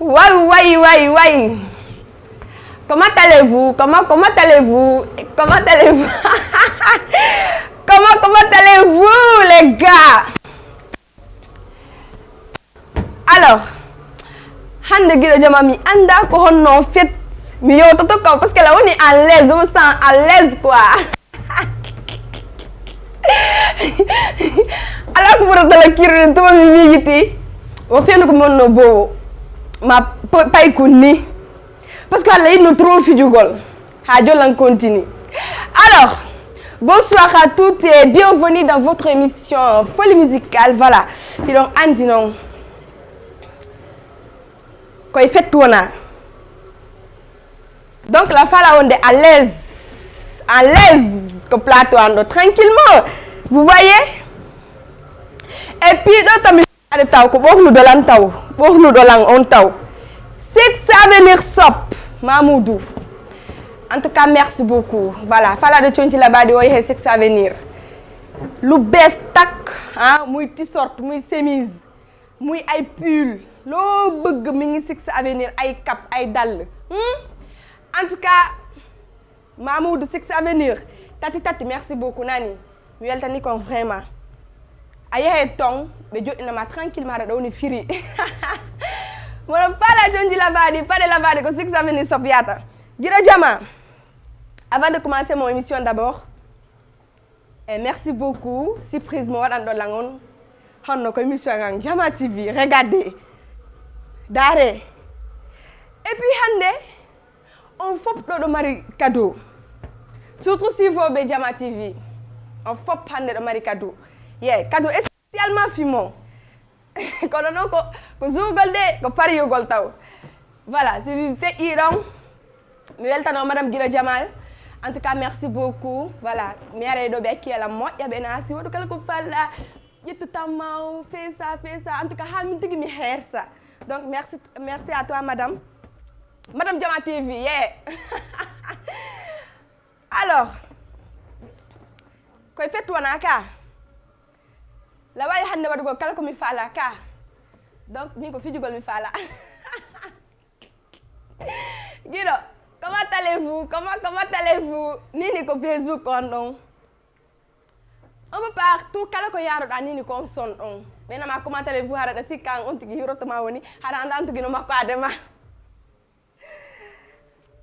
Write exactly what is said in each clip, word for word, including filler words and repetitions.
Waouh, waouh, waouh, waouh. Comment allez-vous? Comment, comment allez-vous? Comment allez-vous? Comment, comment allez-vous, les gars? Alors, hannde giɗo jama mi annda ko honno fet mi yewtoto kaw, parce que la woni à l'aise, je me sens à l'aise quoi. Ala ko ɓurata la kirɗen tuma mi miijiti o fendu ko monno bowo ma payku ni. Parce que Allah yiɗno trop fijugol. Ha jollan continue. Alors, bonsoir à toutes et bienvenue dans votre émission Folie Musicale. Voilà, hiɗon andi non koye fettu wona. Donc la fala wonde à l'aise, à l'aise ko plateau an ɗo tranquillement, vous voyez. Et puis ɗo tami ade taw ko ɓornuɗo lan taw, ɓornuɗo lan on taw. Six Avenir Sop Mamoudou. En tout cas merci beaucoup. Voilà, fala de conci labaɗi o yehe Six Avenir. Lu bees tak, ah, muy t-shirt, muy chemise, muy ay pull, loo bëgg mi ngi Six Avenir, ay cap, ay dàll. Hmm? En tout cas Mamoudou Six Avenir, tati tati, merci beaucoup nani. Mi weltani kon vraiment. A yehe ton ɓe joɗɗinama tranquillement aɗa ɗowni firi. Moɗon fala jonji labaɗi paɗe labaɗi ko Six Avenir Sop yata. Giɗo jama, avant de commencer mon émission d'abord, et merci beaucoup surprise mo waɗanɗo lan on. Honno ko émission an Jama T V, regardez, dare. Et puis hannde on fop ɗo ɗo mari cadeau, surtout suivoɓe Jama T V. On fop hannde ɗo mari cadeau, ye cadeau spécialement fimo. Kono non ko ko zugol de ko pariyugol taw. Voilà, si mi feƴƴi ɗon mi weltano madame Gira Jamal. En tout cas merci beaucoup. Voilà, mi aray ɗo ɓe acci alam moƴƴa ɓe nasi waɗu kala ko falla. Ƴettu tammaw fesa fesa, en tout cas ha min tigi mi hersa. Donc merci, merci à toi madame. Madame Jama T V, yeah. Alors koye fettu wona ka. La wawi hannde waɗugol kala ko mi fala ka. Donc min ko fijugol mi fala. Giɗo, comment allez-vous? Comment, comment allez-vous? Nini ko Facebook on ɗon. Un peu partout kala ko yaroɗa nini ko on son ɗon. Ɓe nama comment allez-vous hara ɗa sikka an on tigi hiroto ma woni hara anda an tigi no makko adema.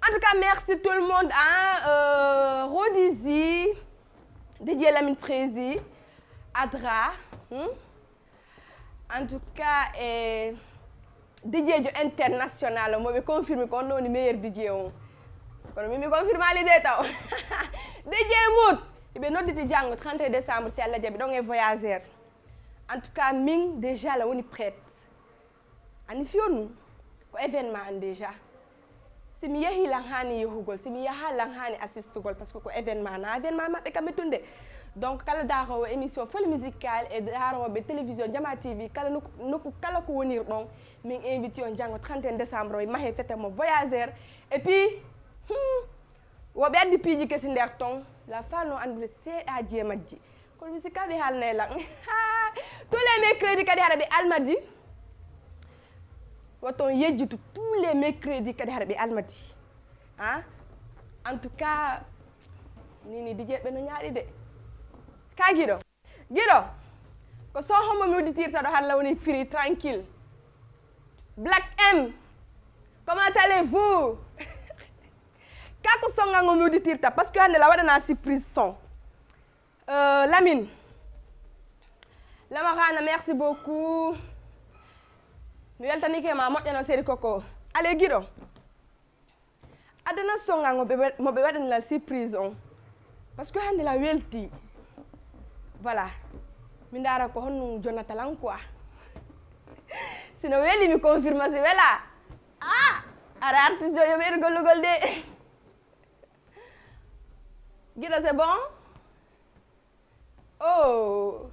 En tout cas merci tout le monde, hein. Euh, Rodizi, D J Lamine Prési, Adra, hmm? En tout cas e D J jo international mo ɓe confirme ko on woni meilleur D J on. Kono min mi confirme ali de taw. D J Mood iɓe nodditi janngo trente et un décembre si Allah jaɓi ɗon e voyageur. En tout cas min déjà la woni prête. Ani fiyo nu ko événement an déjà. Si mi yahi lan hani yahugol, si mi yaha lan hani assistugol, parce que ko événement na événement maɓɓe kamɓe tunde. Donc kala darowo émission Folie Musicale e darowoɓe télévision Jama T V kala nokku, nokku kala ko wonir ɗon, min invite on janngo trente et un décembre e mahe fete mo voyageur. Et puis hmm, woɓe addi piiji kesi nder ton la fano andude seeɗaji e majji. Kono mi sikka ɓe haalnay lan. Tous les mercredis kadi hara ɓe almadi. Waton yejjitu tous les mercredis kadi hara ɓe almadi. Ah, en tout cas nini dijeɓe no ñaaɗi de. Ka giɗo giɗo ko son hombo mi udditirta ɗo halla woni firi tranquille. Black M, comment allez-vous? Ka ko songango mi udditirta parce que hande la waɗana surprise son. Euh, Lamine, Lamarana, merci beaucoup. Mi weltanike ma moƴƴano seri koko ale giɗo. Adana songango mo ɓe waɗani la surprise on. Parce que hande la welti. Voilà. Mi ndara ko honno jonata lan quoi. Sino weli mi confirma si wela. Ah, ara artiste yo ɓeyɗo gollugol de. Giɗo c'est bon. Oh.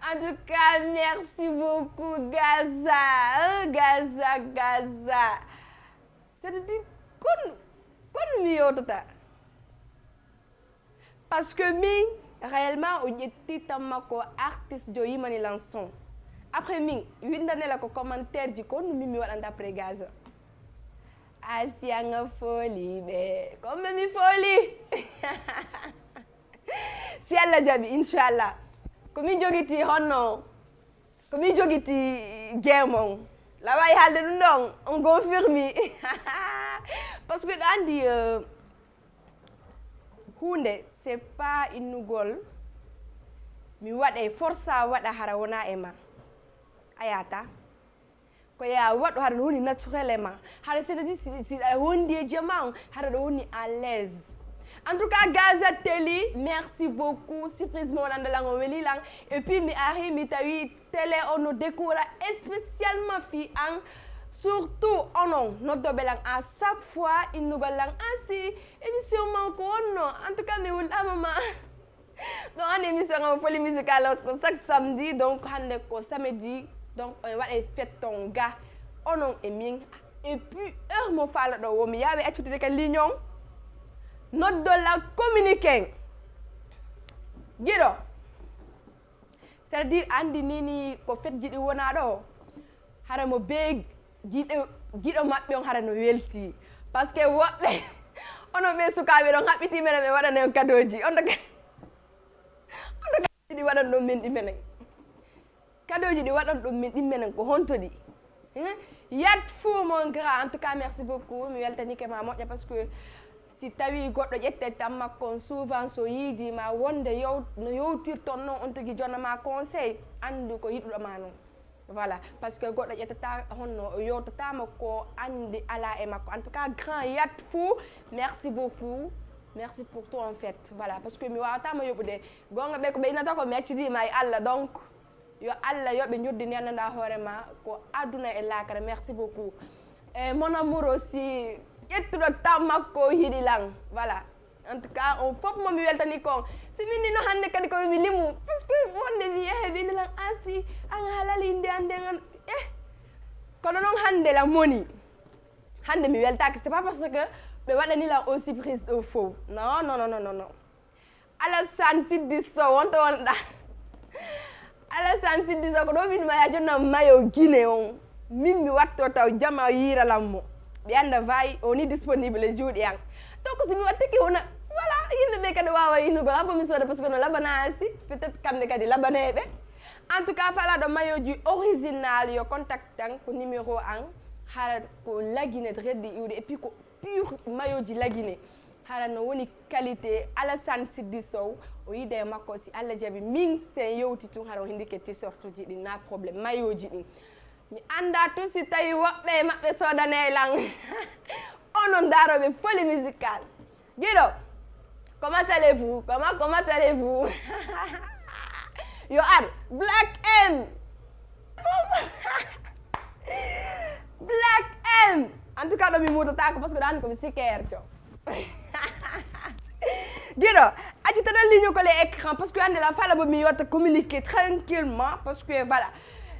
En tout cas, merci beaucoup, Gaza. Hein, Gaza, Gaza. C'est-à-dire, kon, kon mi yewtata. Parce que min, réellement, o ƴetti tan makko artiste jo yimani lan son. Après min, windanela ko commentaire ji, ko honno min mi waɗanta après Gaza. Asiya nga fooli ɓe, comme mi fooli. Si Allah jaɓi, inchallah. Ko min jogiti honno, ko min jogiti game on. La wawi haalde ɗum ɗon, on confirmi. Parce que ɗo andi, euh, huunde, c'est pas innugol mi waɗa e forsa waɗa hara wona e ma. A yata. Ko ya waɗu hara no woni naturellement. Hara c'est-à-dire si, si a wondi e jama on, hara ɗo woni à l'aise. En tout cas, Gaza Teli, merci beaucoup. Surprise mo waɗanda lan o weli lan. Et puis mi ari, mi tawi télé on no décora spécialement fi an. Surtout onon noddoɓe lan à chaque fois innugol lan asi émission man ko wonno. En tout cas, mi wulɗama ma. Donc, hannde émission am folie musicale ko chaque samedi, donc hannde ko samedi, donc on waɗa fête on ga onon e min. Et puis heure mo faala ɗo wo mi yaawi accutude ka ligne on, noddola communiqué. Giɗo, c'est-à-dire andi nini ko fête ji ɗi wona ɗo, hara mo be giɗo, giɗo maɓɓe on hara no welti. Parce que woɓɓe onon ɓe sukaaɓe ɗon haɓɓiti menen ɓe waɗana on kadoji. On ɗo ka- Ɗi waɗan ɗum min ɗi menen. Kadoji ɗi waɗan ɗum min ɗi menen ko honto ɗi? Hein? Yat fou mon grand, en tout cas merci beaucoup. Mi weltanike ma moƴƴa parce que si tawi goɗɗo ƴette tan makko on souvent so yiidi ma wonde yow no yowtirton noon on tigi jonna ma conseil, andu ko yiɗuɗo ma noon. Voilà, parce que goɗɗo ƴettata honno o yewtatama ko andi ala e makko. En tout cas, grand Yat fou, merci beaucoup. Merci pour tout en fait. Voilà, parce que mi wawatama yoɓude. Gonga ɓe ko ɓe innata ko mi accidi ma e Allah. Donc yo Allah yo ɓe joddi nenanda hoore ma ko aduna e lakara. Merci beaucoup. E mon amour aussi, ƴettuɗo temps makko o yiɗi lan. Voilà. En tout cas, on fof mo mi weltani kon. Si min ni no hannde kadi ko mi limu. Parce que wonde mi yehe ɓe lan asi an halali inde ande an. Eh. Kono noon hannde la moni. Hannde mi weltaki, c'est pas parce que ɓe waɗani lan o surprise ɗo fof. Non, non, non, non, non, non. Alassane Siddi Sow, wonto wonɗa. Alassane Siddi Sow, ko ɗo min ma ya jonna mayo Guinée on. Min mi watto taw jama o yiira lan mo. Ɓe anda vayi, o ni disponible e juuɗe an. Donc si mi wattiki wona, voilà, yimɓe ɓe kadi wawa innugol, abo mi sooda, parce que no labana asi, peut-être kamɓe kadi labaneɓe. En tout cas, falaɗo mayoji original yo contact tan ko numéro an, hara ko lagine très iwde, et puis ko pur mayoji lagine. Hara no woni qualité Alassane Siddi Sow, o yida e makko si Allah jaɓi min sen yewti tun hara o hindike t-shirt uji ɗi na problème mayoji ɗin. Mi anda tun si tawi woɓɓe e maɓɓe soodane lan. Onon daaroɓe folie musicale. Giɗo, comment allez-vous? Comment, comment allez-vous? Yo ar, Black M. Black M. En tout cas, ɗo mi mutatako parce que ɗan ko mi sikerjo. Giɗo, acci tan ligne ko les écrans parce que ande la fala bo mi yotta communiquer tranquillement parce que voilà.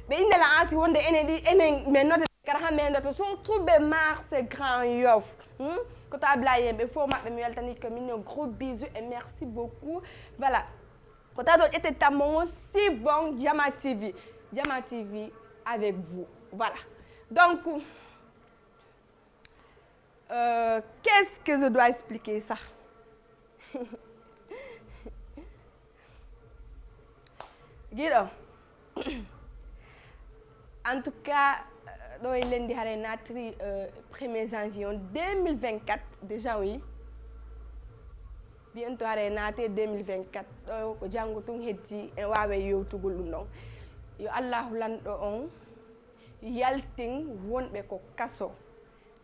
Ɓe inde la ansi wonde enen ɗi, enen men note kara ha men ndoto surtout ɓe marché Grand Yoff. Hmm? Ko ta Ablaye en ɓe fof maɓɓe mi weltani ko min gros bisous et merci beaucoup. Voilà. Ko ta ɗo ƴette tammo on si bon Jama T V. Jama T V avec vous. Voilà. Donc, euh, qu'est-ce que je dois expliquer ça? Giɗo. En tout cas, euh, ɗo e lendi hare natri, euh, premier janvier on deux mille vingt-quatre déjà, oui. Bientôt hare nate deux mille vingt-quatre. Ɗo ko janngo tun heddi en wawa yewtugol ɗum ɗon. Yo Allahu lanɗo on yaltin wonɓe ko kaso.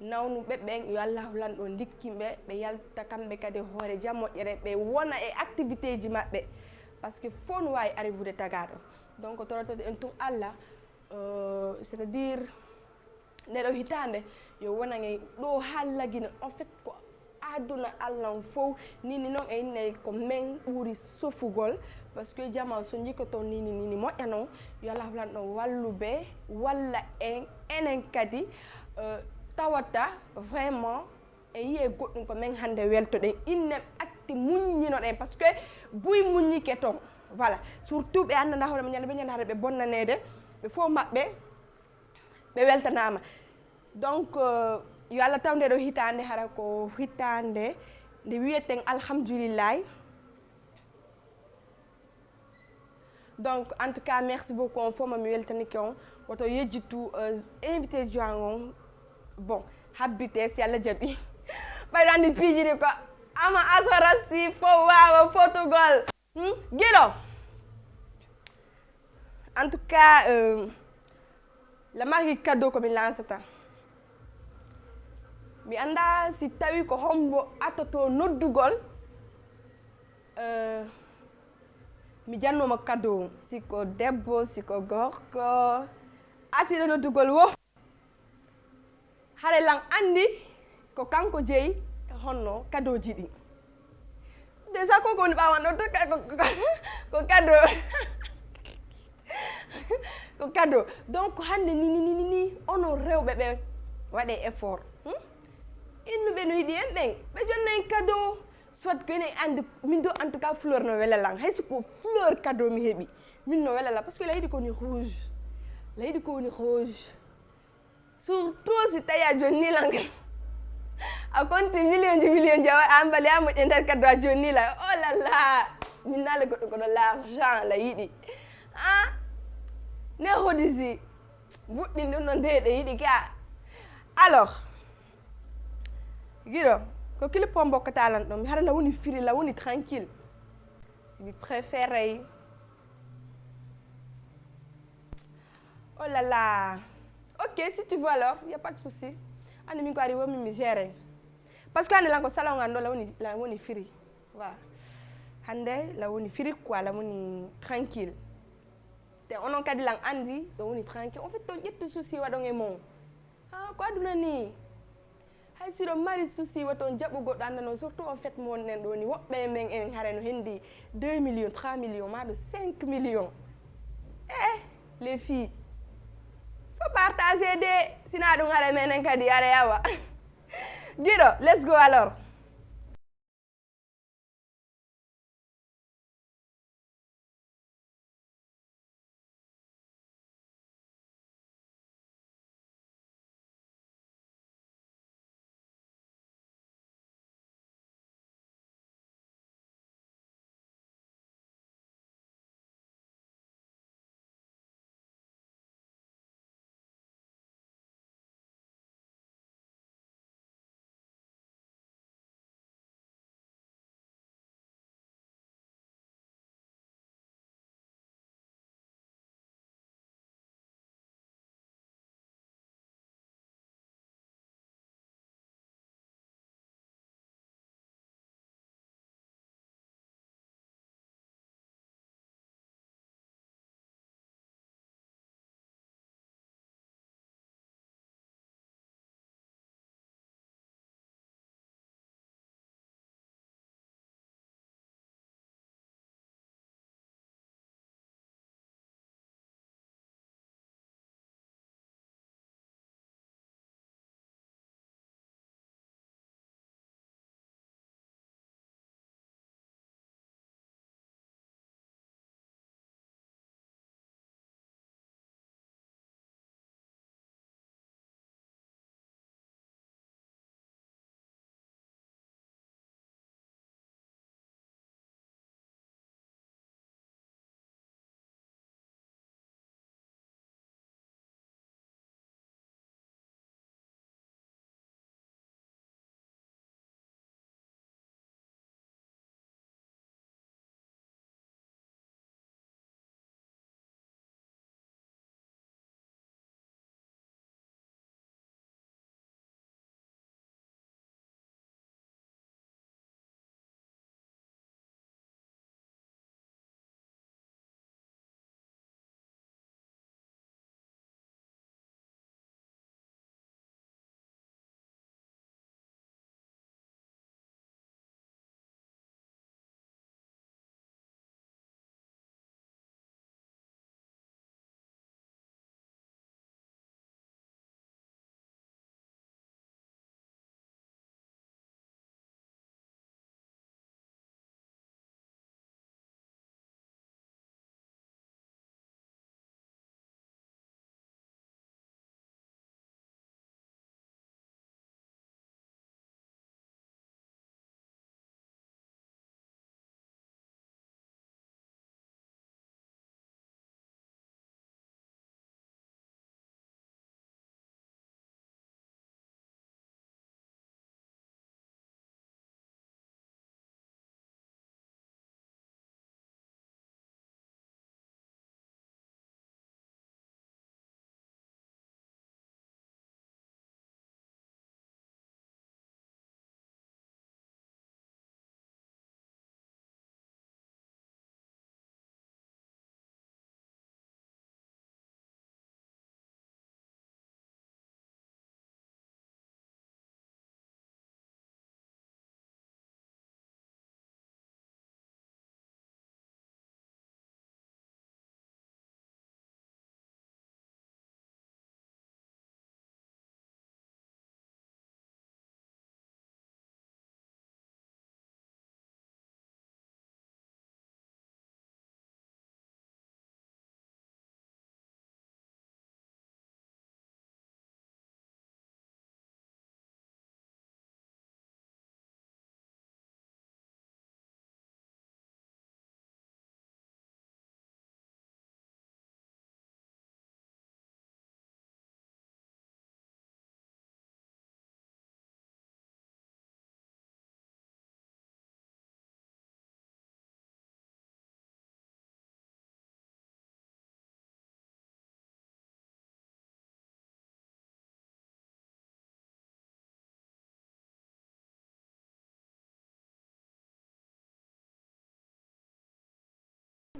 Nawnuɓe ɓen, yo Allahu lanɗo ndikkinɓe, ɓe yalta kamɓe kadi hoore jam moƴƴere, ɓe wona e activité ji maɓɓe. Parce que fof no wawi arrivude tagaɗo. Donc, torotoɗo en tun Allah, euh, c'est-à-dire, nde ɗo hitande, yo wonan e ɗo ha lagine, en fait, ko Aduna Allan fof, nini noon e inne ko men ɓuri sofugol, parce que jama so jikkoto nini, nini moƴƴa noon, yo Allah hulan ɗon walluɓe, walla en, enen kadi, euh, tawata vraiment e yiye goɗɗum ko men hannde weltoɗen, inne atti muññinoɗen, parce que buy muññike toon, voilà, surtout ɓe anndanaa hoore mum ñande, ɓe ñande hara ɓe bonnaneede, ɓe fof maɓɓe, ɓe weltanaama. Donc, euh, yo Allah taw nde ɗo hitaande, hara ko hitaande nde wiyeten alhamdulillahi. Donc, en tout cas, merci beaucoup. On fof mami weltanike on. Woto yejjitu, euh, invité juan on. Bon, habbite si Allah jaɓi. Ɓayɗo anndi piiji ɗi ko ama asora si fof waawa fotugol. Hmm? Giɗo. En tout cas, euh, la marque cadeau ko mi lancata. Mi annda si tawi ko hombo atoto noddugol. Euh, mi jannoma cadeau. Si ko debbo, si ko gorko. Atiɗo noddugol wo. Hare lan anndi ko kanko jeyi honno kadooji ɗi. Déjà ko ko woni ɓaawan ɗo, ko, ko, ko, ko kado. Ko kado. Donc hannde ni, ni, ni, ni, ni, onon rewɓe ɓe waɗe effort. Hmm? Innuɓe no yiɗi en ɓen, ɓe jonna en kado. Soit ko enen anndi, min do en tout cas fleur no wela lan. Hay si ko fleur kado mi heɓi, min no wela lan. Parce que la yiɗi ko woni rouge. La yiɗi ko woni rouge. Surtout si tawi a jonni lan. A konti million ji, million ji, a waɗa ambali a moƴƴe nder kaddu a jonni lan. Oh là là. Min naala goɗɗo kono l'argent la yiɗi. Ah? Ne hodisi. Buɗɗin ɗum ɗon de ɗe yiɗi ka. Alors. Giɗo, ko clip o mbokkata lan ɗum. Mi hara la woni firi, la woni tranquille. Si mi préféré. Oh là là. Ok, si tu veux alors, y a pas de souci. Anndi min ko ari wo min mi géré. Parce que anndi lan ko salon an ɗo la woni, la woni firi. Wa. Hannde la woni firi quoi, la woni tranquille. Te onon kadi lan anndi ɗo woni tranquille. En fait, on ƴettu souci waɗon e mon. Ah, ko aduna ni. Hay si ɗon mari souci, woto on jaɓu goɗɗo annda noon, surtout o fait mo wonɗen ɗo ni, woɓɓe e men en hare no hendi deux millions, trois millions, maa ɗo cinq millions. Eh, les filles, faut partager de, sina ɗum hare menen kadi, are yawa. Giɗo, let's go alors.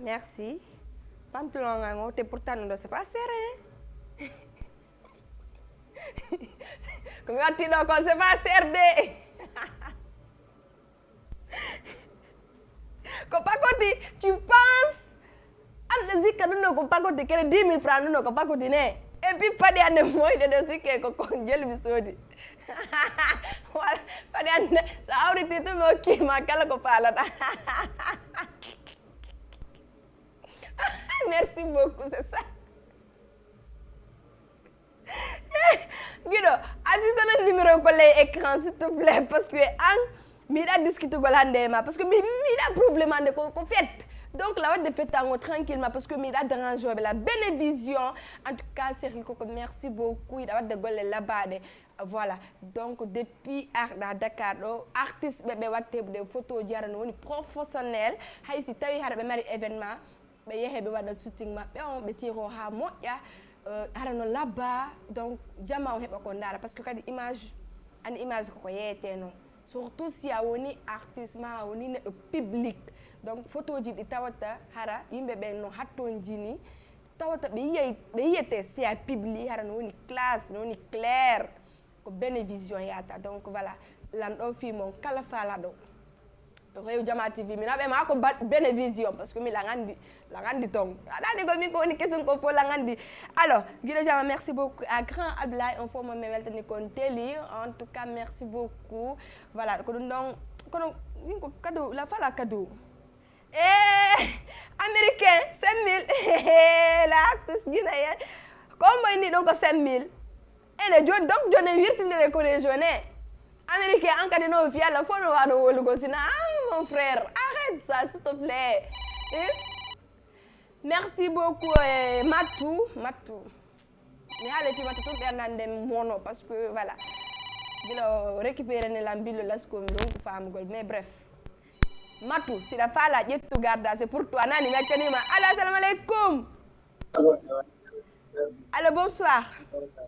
Merci. Pantalon nga ngo te pourtant ɗo c'est pas serré. Ko mi watti ɗo ko c'est pas serré de. Ko pakoti, tu penses? An ɗo zikka ɗum ɗo ko pakoti, kene dix mille francs ɗum ɗo ko pakoti ne. Et puis paɗi ande moyɗe ɗo sikke ko ko jeli mi soodi. Wala paɗi ande so awriti tum o kima kala ko palata. Merci beaucoup, c'est ça. Giɗo, affiche le numéro ko ley écran s'il te plaît parce que an mi yiɗa discutugol hannde e ma parce que mi mi yiɗa problème hannde ko ko fête. Donc la wadde fettango tranquillement parce que mi yiɗa dérange ɓe la bénévision. En tout cas séri koko merci beaucoup yiɗa wadde golle labaɗe. Voilà donc depuis arɗa Dakar ɗo artiste ɓe ɓe watte des photos ji hara no woni professionnel. Hay si tawi hara ɓe mari événement ɓe yehe ɓe waɗa shooting maɓɓe on ɓe tiro ha moƴƴa. Euh, hara no labba donc jama on heɓa ko ndaara parce que kadi image an image koko yeeyete noon. Surtout si a woni artiste ma a woni neɗɗo public donc photo ji ɗi tawata hara yimɓe ɓen no hattonjini tawata ɓe yiyay ɓe yiyete si a public hara no woni classe no woni claire. Ko bénévision yata donc voilà lan ɗo fi mon kala falaɗo rew jama tv mi naɓe ma ko bénévision parce que mi langandi langandi ton aɗani ko min ko woni kesum ko fo langandi. Alors guiɗo jama merci beaucoup à grand ablay on fo mo mi weltani kon teli. En tout cas merci beaucoup. Voilà ko ɗum ɗon kono min ko cadeau la fala cadeau. Eh, américain sept mille. La artiste guinéen. Ko moy ni ɗon ko sept mille. Ene joni donc joni en wirtindere ko région ne. Américain an kadi no fiyalla fof no waɗo wolugo sina ah, mon frère arrête ça s'il te plaît. Eh? Merci beaucoup eh, Matou Matou. Mi haala fi Matou tun ɓernande mono parce que voilà. Gila o récupéré ne la mbillo laskomi ɗum ko famugol mais bref. Matou siɗa faala ƴettu garda c'est pour toi nani mi accanima. Allo assalamu aleykum. Allo bonsoir.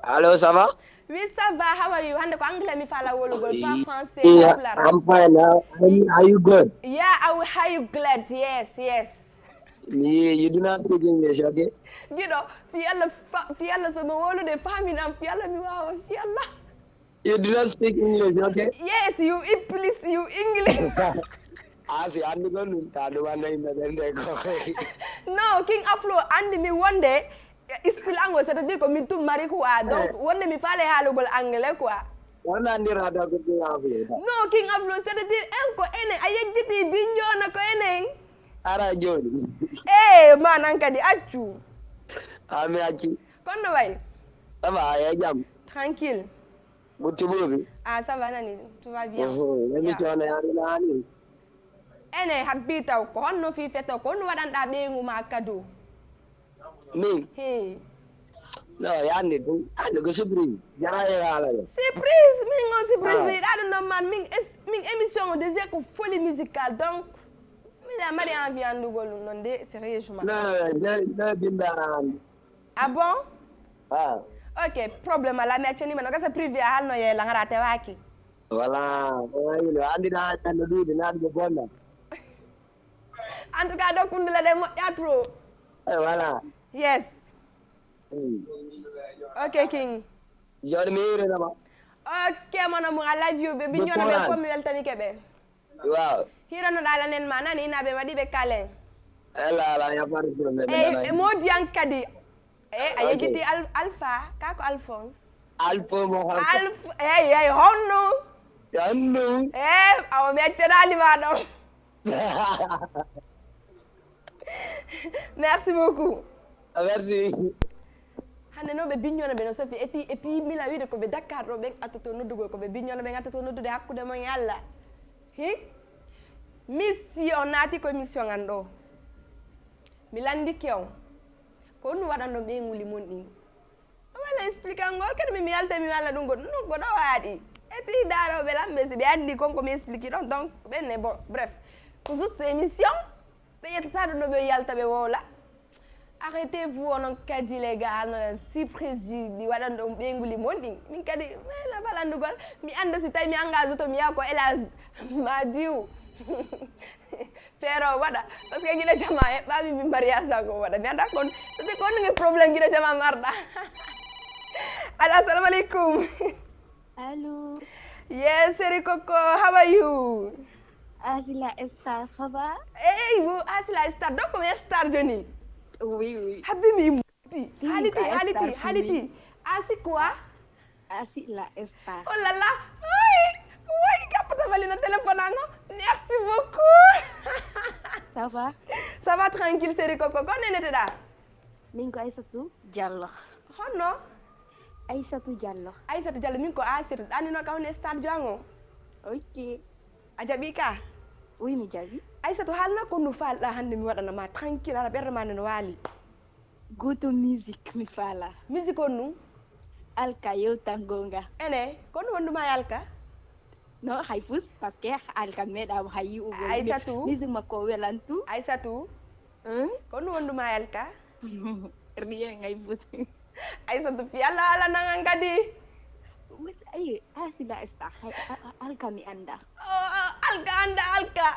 Allo ça va? Oui ça va, how are you? Hande ko anglais mi faala wolugol pas français. Yeah, I'm fine. How are you good? Yeah, how are you glad? Yes, yes. You do not speak English, okay? Giɗo fi Allah fi Allah so mo wolude faminam fi Allah mi wawa fi Allah. You do not speak English, okay? Yes, you please you English. Ah si andi kon ɗum ta ɗum anda yimɓe ɓen de ko. No king aflo andi mi wonde. Style ango c'est à dire ko mi tum mari quoi donc wonde mi faale haalugol anglais quoi. Wona andirata ko king aflo. No king aflo c'est à dire en ko enen a yejjiti binjona ko enen. Ara joni. Eh man an kadi accu. Ah mi acci. Konno way? Ça va ya jam? Tranquille. Ɓutti ɓuuɓi. Ah ça va nani? Tout va bien. Oho, émission ne yarinani. Ene habbi taw ko honno fi feto ko honno waɗanɗa ɓeyngu ma kado? Min? He. No yandi ɗum yandi ko surprise jara e haala ɗo. Surprise min on surprise mi yiɗa ɗum ɗon man min min émission o déjà ko folie musicale donc. Miɗa mari envie anndugol ɗum noon de sérieusement. No no no bindaɗa hannde. Ah bon? Ah. Ok problème ala mi accanima no gasa privé a halno yeela ngara tewaki. Voilà. Wayno anndina hannde no ɗuuɗi naɗuɓe bonna. En tout cas ɗo kundula ɗe moƴƴa trop. Eh, voilà. Yes. Ok king. Joni mi hirinama. Ok mon amour I love you ɓe biñono ɓe fof mi weltanike ɓe. Waaw. Hirano ɗaala nen ma nani ina ɓe waɗi ɓe kalen. Ela ala ya fari ko ɓe. E modi an kadi. E a yejiti alpha ka ko alphonse. Alpha mo alpha. Alpha ey ey honno. Honno. E awa mi accanali ma ɗon. Merci beaucoup. Merci. Hande no ɓe biññona ɓe no sofi eti et puis mila wiide ko ɓe dakar ɗo ɓen attoto noddugol ko ɓe biññona ɓen attoto noddude hakkude mon e allah. Hi. Mission naati ko émission an ɗo. Mi landike on. Ko honɗum waɗanɗon ɓeyguli mon ɗin? Wala explique angol kadi mi mi yalta mi walla ɗum goɗɗum non ko ɗo waaɗi. Et puis daaroɓe lamɓe si ɓe anndi kon ko mi explique ɗon donc ɓenne bon bref. Ko juste émission. Ɓe ƴettata ɗum ɗo ɓe yalta ɓe wowla. Arrêtez vous onon kadi les gars hano surprise ji ɗi waɗan ɗum ɓeyguli mon ɗin min kadi mela balandugol. Mi annda si tawi mi engage to mi yaha ko hélas. Ma diw. Feere o waɗa, parce que giɗo jama eɓɓami min mariage an ko waɗa. Mi anda kon, c'était kon nge problème giɗo jama marɗa. Allo, assalamu alaikum. Allô, Yes, Seri Coco, how are you? Asila Star, ça va? Hey, wo Asila Star, donc comme Star Johnny. Oui, oui. Habimi, haliti, Star haliti, Johnny. Haliti. Asi quoi? Asila Star. Oh là là, oui, oui, kapata valina téléphone ango. Merci beaucoup. Ça va? Ça va tranquille, Seri Coco. Ko nenete da? Min ko Aissatou Diallo. Honno? Aissatou Diallo. Aissatou Diallo, min ko Aissatou. Ɗanino ka woni star joango. Ok. A jaɓi ka? Oui, mi jaɓi. Aissatou, haalna ko no falɗa hannde mi waɗana ma tranquille, ara ɓerde ma nde no waali. Goto musique mi fala. Musique on nu? Alka yewtan gonga. Ene, ko no wonduma e Alka? No, hay fus, parce que Alka meɗa hay yi'ugo. Aissatou. Musique makko welan tu. Aissatou, Hein? ko no wonduma e Alka? Rien, hay fus. Aissatou, fi Allah, Allah nangan kadi. Ay, Asila Star, hay, a- a- Alka mi anda. Oh, Alka, anda Alka.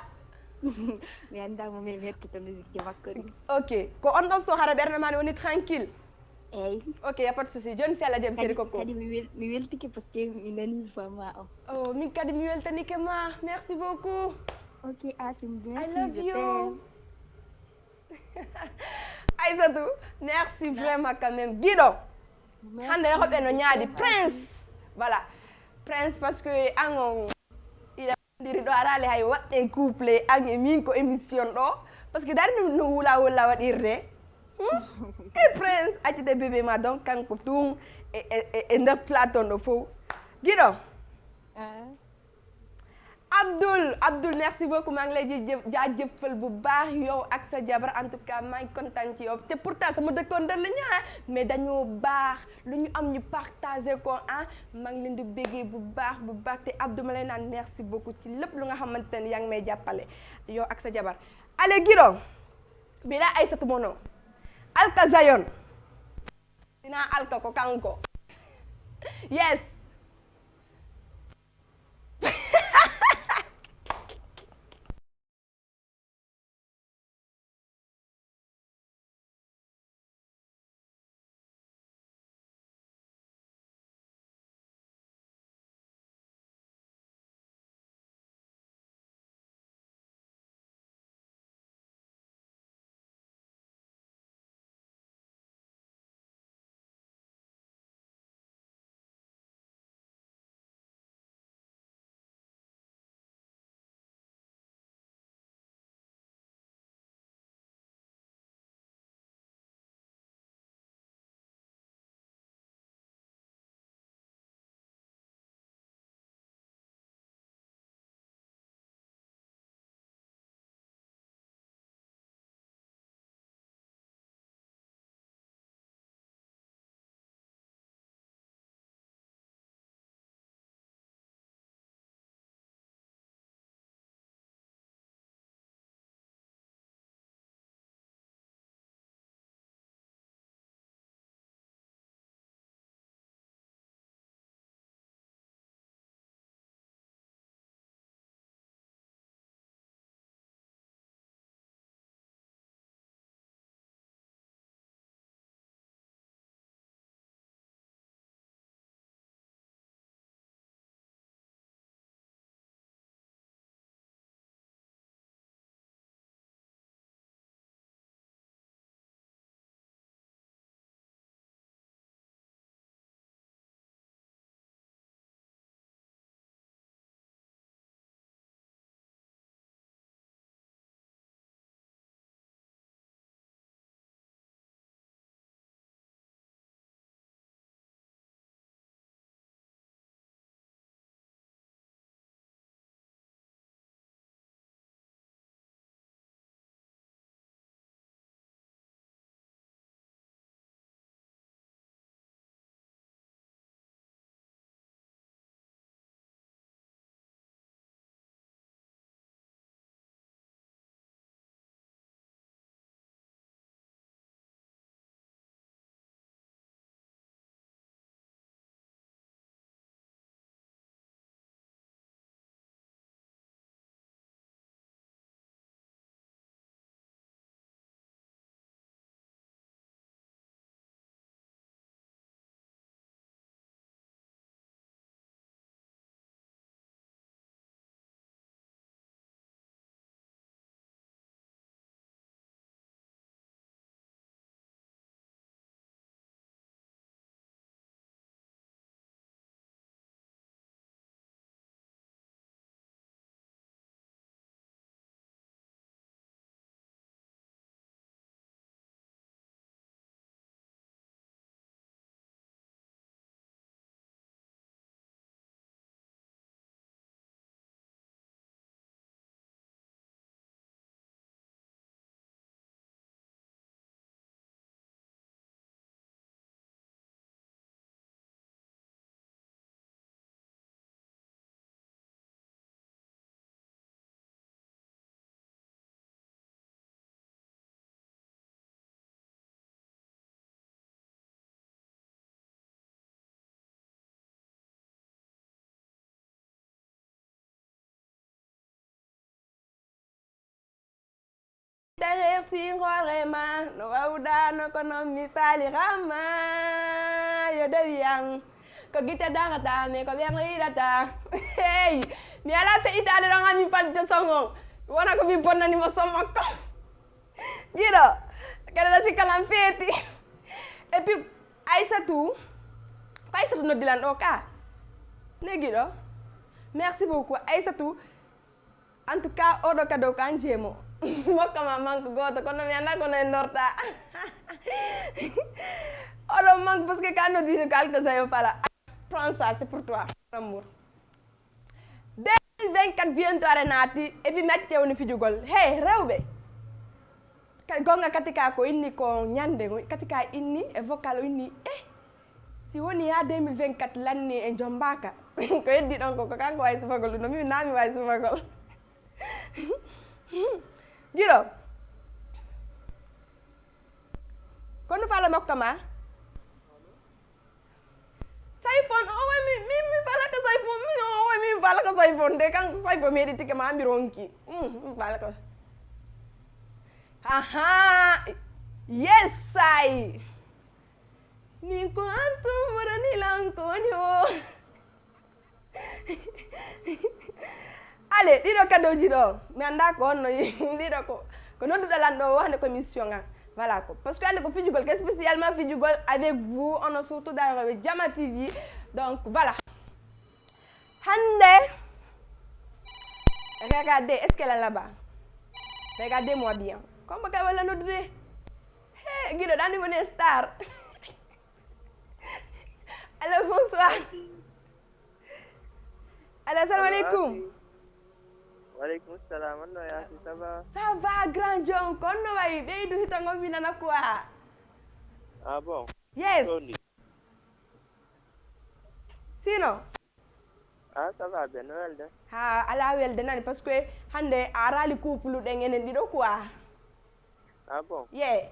Mi anda mo, mi mi hettoto musique makko ɗi. Ok, ko on ɗon so hara ɓerde ma nde woni tranquille. Eyyi. Ok, y a pas de souci. Joni si Allah jaɓi, Seri Coco. Kadi mi wel- mi weltike parce que mi nani voix ma o. Oh, min kadi mi weltanike ma. Merci beaucoup. Ok, Asim, I merci, love je you. t'aime. Aissatou, merci vraiment quand même. Giɗo, hannde hoɓe no ñaadi Prince. Voilà. Prince, parce que an on, ila ndiri ɗo araali hay waɗɗen couple an e min ko émission ɗo. Parce que dari no, no wula wula waɗirde. Hmm? E Prince, accite bébé ma donc kanko tun e, e, e, e nder plateau ɗo fof. Giɗo. Ah. Abdoul, Abdoul, merci beaucoup. Maa ngi lay jëf jaajëfal bu baax yow ak sa jabar, en tout cas maa ngi kontaan ci yow. Te pourtant sama dëkkoon dër la ñu, ah, mais dañoo baax, lu ñu am ñu partagé ko, ah. Maa ngi leen di bégee bu baax bu baax. Te Abdou, ma lay naan merci beaucoup ci lépp lu nga xamante ne yaa ngi may jàppale yow ak sa jabar. Allez, Giɗo, bila Aissatou mono Alka Zion, dina Alka ko kanko. Yes. Merci hoorema no wawdano kono mi faalirama yo dewi an ko gite darata mi ko ɓerno yiɗata. Hey, mi ala feƴƴitaade ɗon ami falde songo wona ko mi bonnanimo sommakko. Giɗo kadi ɗa sikkalan feeti. Et puis Aissatou, ko Aissatou noddilan ɗo ka ne giɗo. Merci beaucoup Aissatou. En tout cas oɗo kado ko an jeemo. Mokka ma manque gooto kono mi annda kono en dorta. Oɗo manque parce que ka noddi ko alkasayo fala. Prends ça, c'est pour toi, mon amour. Deux mille vingt-quatre bientôt are naati et puis mi acci woni fijugol he rewɓe. Kadi gonga katika ko inni ko ñande kati ka inni e vocal o inni e si woni ha deux mille vingt-quatre lanni e jombaka. Ko heddi ɗon ko ko kanko wawi sifagol ɗum no min nami wawi sifagol. Giro kono fala makko ma. Sayfon o wai mi mi mi fala ka sayfon mi o wai mi fala ka sayfon de kan sayfon mi di tike ma mi ronki. Mm, mi fala ka. Aha. Yes I. Min ko antum wurani lankoni o. Ale ɗiɗo kadoji ɗo mi annda ko honno ɗiɗo ko ko nodduɗo lan ɗo wonde ko émission an. Voilà ko parce que hande ko fijugol ko spécialement fijugol avec vous on a surtout dans Jama T V. Donc voilà. Hande regardez est-ce qu'elle est là-bas? Regardez-moi bien. Comme kay wala noddude he giɗo ɗandi woni star. Allô bonsoir. Allô assalamu aleykum. Waleykum salam, on no yaasi, ça va? Ça va grand John, ko honno wayi? Ɓeydu hita ngon mi nana quoi. Ah bon? Yes. Sino? Ah ça va bien, no welde? Ha ala welde nani parce que hande a arali couple ɗen enen ɗiɗo quoi. Ah bon? Yeah.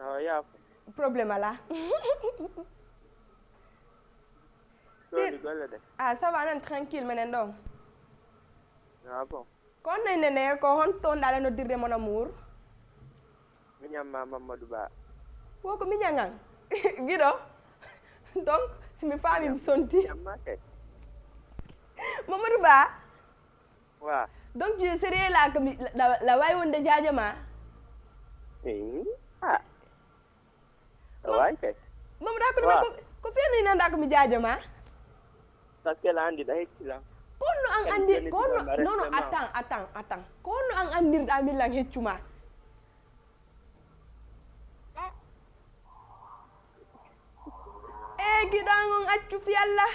Awa yaafo. Problème ala. Soni golle de. Ah ça va nan tranquille menen ɗo. Ah bon. Ko honno innene ko honto ndaɗa noddirde mon amour? Miñam ma Mamadou Ba. Wo ko miñam an. Giɗo. Donc si mi faami mi sonti. Miñam ma kay. Mamadou Ba. Wa. Donc je serais là que mi la, la wawi wonde jaajo ma. Eh. Ah. Wawi kay. Mamadou hakkude ma ko ko fiyano ina nda ko mi jaajo ma. Parce que la andi da hecci la. Kono an andi kono non non attends attends attends kono an andirɗa min lan heccu ma. E giɗo an on accu fi Allah.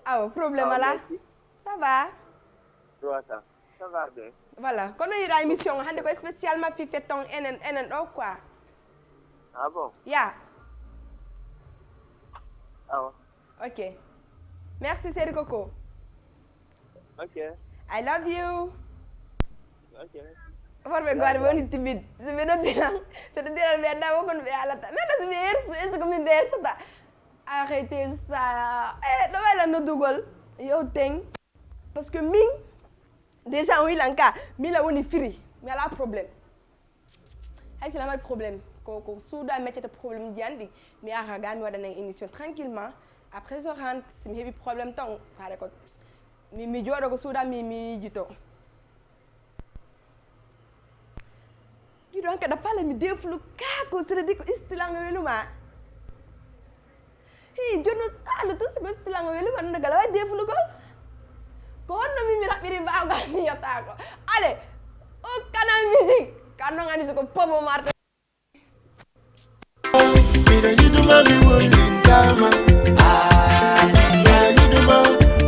Awa problème ala. Ça va? Ça va bien. Voilà kono yiɗa émission o hannde ko spécialement fi fetton enen enen ɗo quoi. Ah bon? Ya. Awa. Ok. Merci chéri coco. Ok. I love you. Ok. Worɓe goore ɓe woni timide so ɓe noddiran so ɓe diran ɓe annda wo kono ɓe alata mais ɗo so ɓe hersu en so ko min ɓe hersata. Arrêtez ça. E ɗo wayla noddugol yewten. Parce que min déjà on ilan ka mila woni firi mi ala problème. Hay sila mari problème ko ko suuda meccata problème ji anɗi mi ara ga mi waɗana émission tranquillement. Après je rentre si mi heɓi problème tan kare ko mi mi jooɗo ko suuda mi mi yijito. Giɗo an kadi a faala mi deflu kako sere di ko istilango weluma. Hi jono ala to siko istilango weluma no gala wa deflugol. Ko honno mi mi raɓɓiri mbawga mi yotako. Ale o kana musique kan non ani siko pobo marta. Miɗo yiɗuma mi wullintama. Miɗo yiɗuma,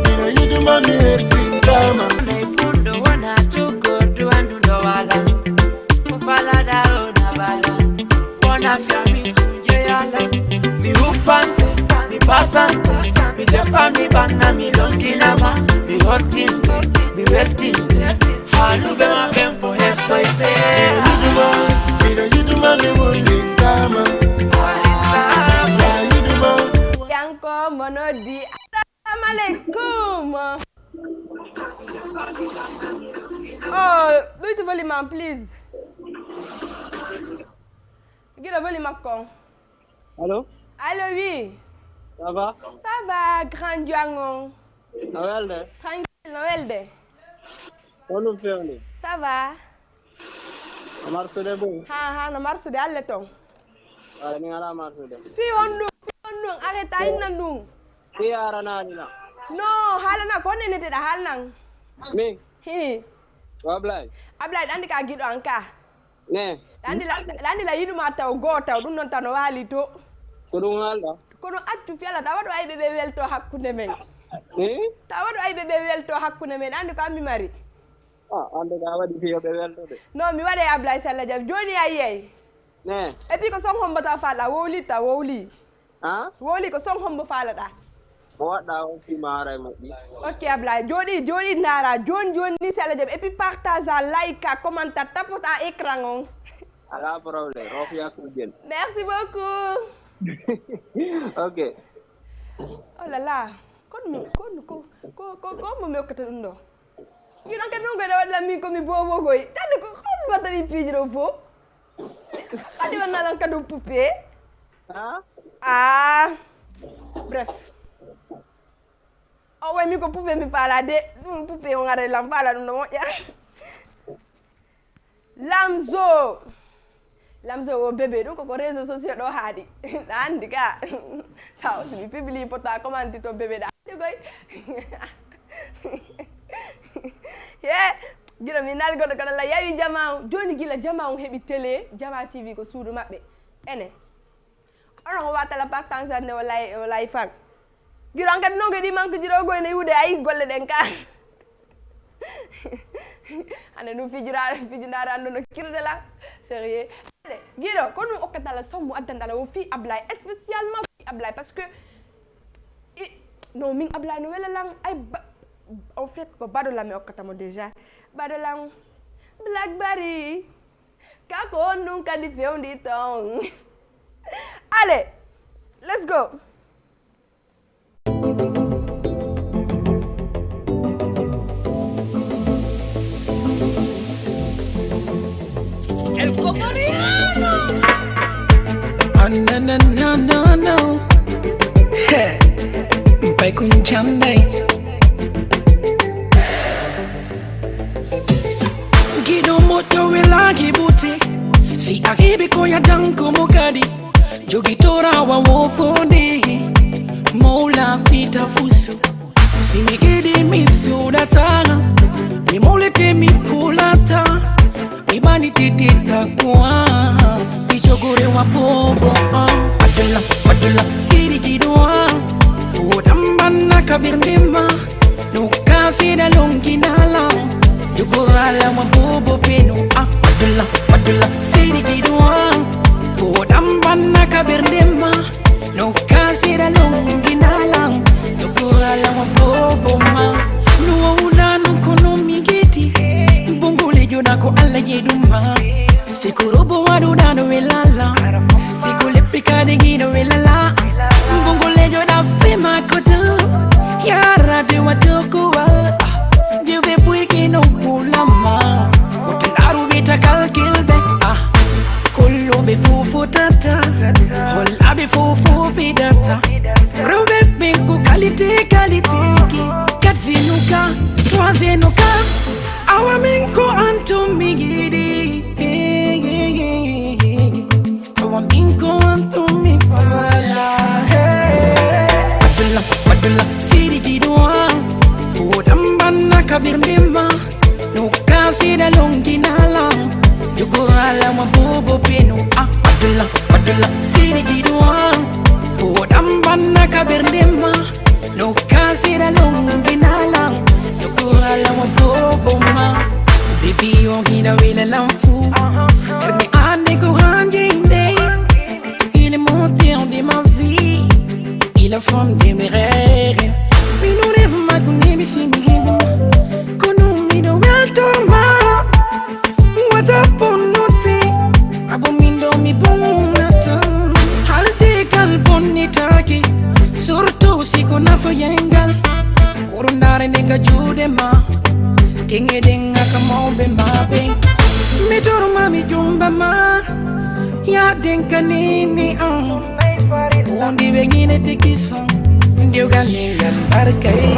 miɗo yiɗuma mi hersintama. Nay pulɗo wona cukkordu annduɗo wala. Ko falaɗa o na bala. Wona fiami tuje yala. Mi uppante, mi pasante, mi defa mi banna mi longinama, mi hottinte, mi weltinte. Haalube ma ɓen fo hersoyte. Miɗo yiɗuma, miɗo yiɗuma mi wullintama. Miɗo yiɗuma. Yanko monodi. Assalamu alaikum. Volume am, please. Giɗo volume makko on. Allô? Allô, oui. Ça va? Ça va, grand Diangon? No welde? Tranquille, no welde? Honum fewni? Ça va. A marsude bon? Ha, ha, no marsude alle ton. Wala min ala marsude. Fi on ɗum, fi on ɗum, arrêta inna ɗum. Fi aranaɗi na. No, haalana ko neneteɗa haalnan. Min? Hi. Ko Ablaye? Ablaye, ɗandi ka giɗo an ka. Ne. Ɗandi la, ɗandi la yiɗuma taw goo taw, ɗum noon taw no waali to. Ko ɗum haalɗa? Kono accu fiyala, tawa ɗo ayɓe ɓe welto hakkunde men. Eh? Tawa ɗo ayɓe ɓe welto hakkunde men, andi ko an mi mari. Ah, ande ka waɗi fiyo ɓe welto de. Non, mi waɗe Ablaye Salla Diaby. Joni a yiyay. Ne. Et puis ko son hombo ta fala, wowli ta, wowli. Ha? Wowli ko son hombo falaɗa. Mo waɗɗa on fi maaray moƴƴi. Ok, Ablaye, jooɗi, jooɗi ndaara. Joni, joni ni Salla Diaby. Et puis partage a, like a, commentaire, tapota écran on. Ala problème, o fiya ko jel. Merci beaucoup. Ok. Oh là là. Kon mi, kon ko, ko, ko, ko mo mi okkata ɗum ɗo. Giɗo kadi ɗum koyɗa waɗi lan min komi bobo koy. Tande ko, ko mi wattani piiji ɗo bo. Kadi wanna lan kadi poupée. Ha? Ah. Bref. O way min ko poupée mi faala de. Ɗum poupée o ngare lan faala ɗum ɗo moƴƴa. Lamzo. Lamzo o bébé ɗum koko réseau sociaux ɗo haaɗi. Ɗa andi ka. Sa o simi publie pota commenti to bébé ɗa andi koy. Ye. Giɗo mi nal goɗɗo kono la yawi jama o. Joni gila jama o heɓi télé, jama T V ko suudu maɓɓe. Ene. Onon o watala partange ande o lay o lay fan. Giɗo an kadi non kadi manque jiɗo goyne yude ay golle ɗen ka. Ande ɗum fijura fijundare ando no kirde la. Sérieux. Ale, giɗo ko ɗum okkatala sommo addandala o fi Ablaye spécialement fi Ablaye parce que i- non min Ablaye no wela lan ay ba- en fait ko baɗo lan mi okkata mo déjà. Baɗo lan Blackberry. Kako on ɗum kadi fewndi ton. Allez, let's go. El Comoriano. Oh, no, no, no, no, no. Hey, Mpai Kunchandai. Giɗo moƴƴo welaaki buti. Si a heɓi ko ya danko mo kadi. Jogitora wa wo fondi. Mola fita fusu. Si mi gidi mi sudata. Mi molete mi pulata. Mi bani titi takwa. Si jogore wa bobo. Badula, badula, siri giɗo. O ɗam banna kabir ndima. No kafida longi nala. Jogorala wa bobo peno. Ah, badula, badula, siri giɗo. O ɗam banna kabir ndima. No kasira longi nala. Jogorala wa bobo ma. No wawula no kono mi giti. Bongo le jona ko alla jeduma. Siko robo waɗuɗa no welala. Siko leppi kadi giɗo welala. Mbongo lejo da fema kotu. Yara de watukuwal. Dibe bwiki no pulama. Kotu naru bita kalkilbe. Ah. Kolo be fufu tata. Hola be fufu fidata. Rube binku kalite kalite ki. Kat vinuka. Twa vinuka. Awa minko antum migidi. Awa minko antum mi fala. Hey. Badula, badula, siri giɗo. O ɗam banna kabir ndima. No kafida longi nala. Jogorala wa bobo peno. Ah, badula, badula, siri giɗo. O ɗam banna kabir ndima. No kasira longi nala. No kurala wa bobo ma. Baby on hina wila lamfu. Ermi ande ko hanjinde. Il est moteur de ma vie. Il est femme de mes rêves. Mi no rêve ma kuni mi si mi hibu. Kono mi do weltor ma. Wata ponnote, abo min ɗo mi bonata. Halde kal bonnitaki, surtout si ko nafa yengal. Wuro ndare nde nga juuɗe ma. Tengeɗen aka mawɓe maɓɓe. Mi torma mi jumba ma. Ya denkanini an. Wondi ɓe gine teki fan. Ndiwga ne yal barkay.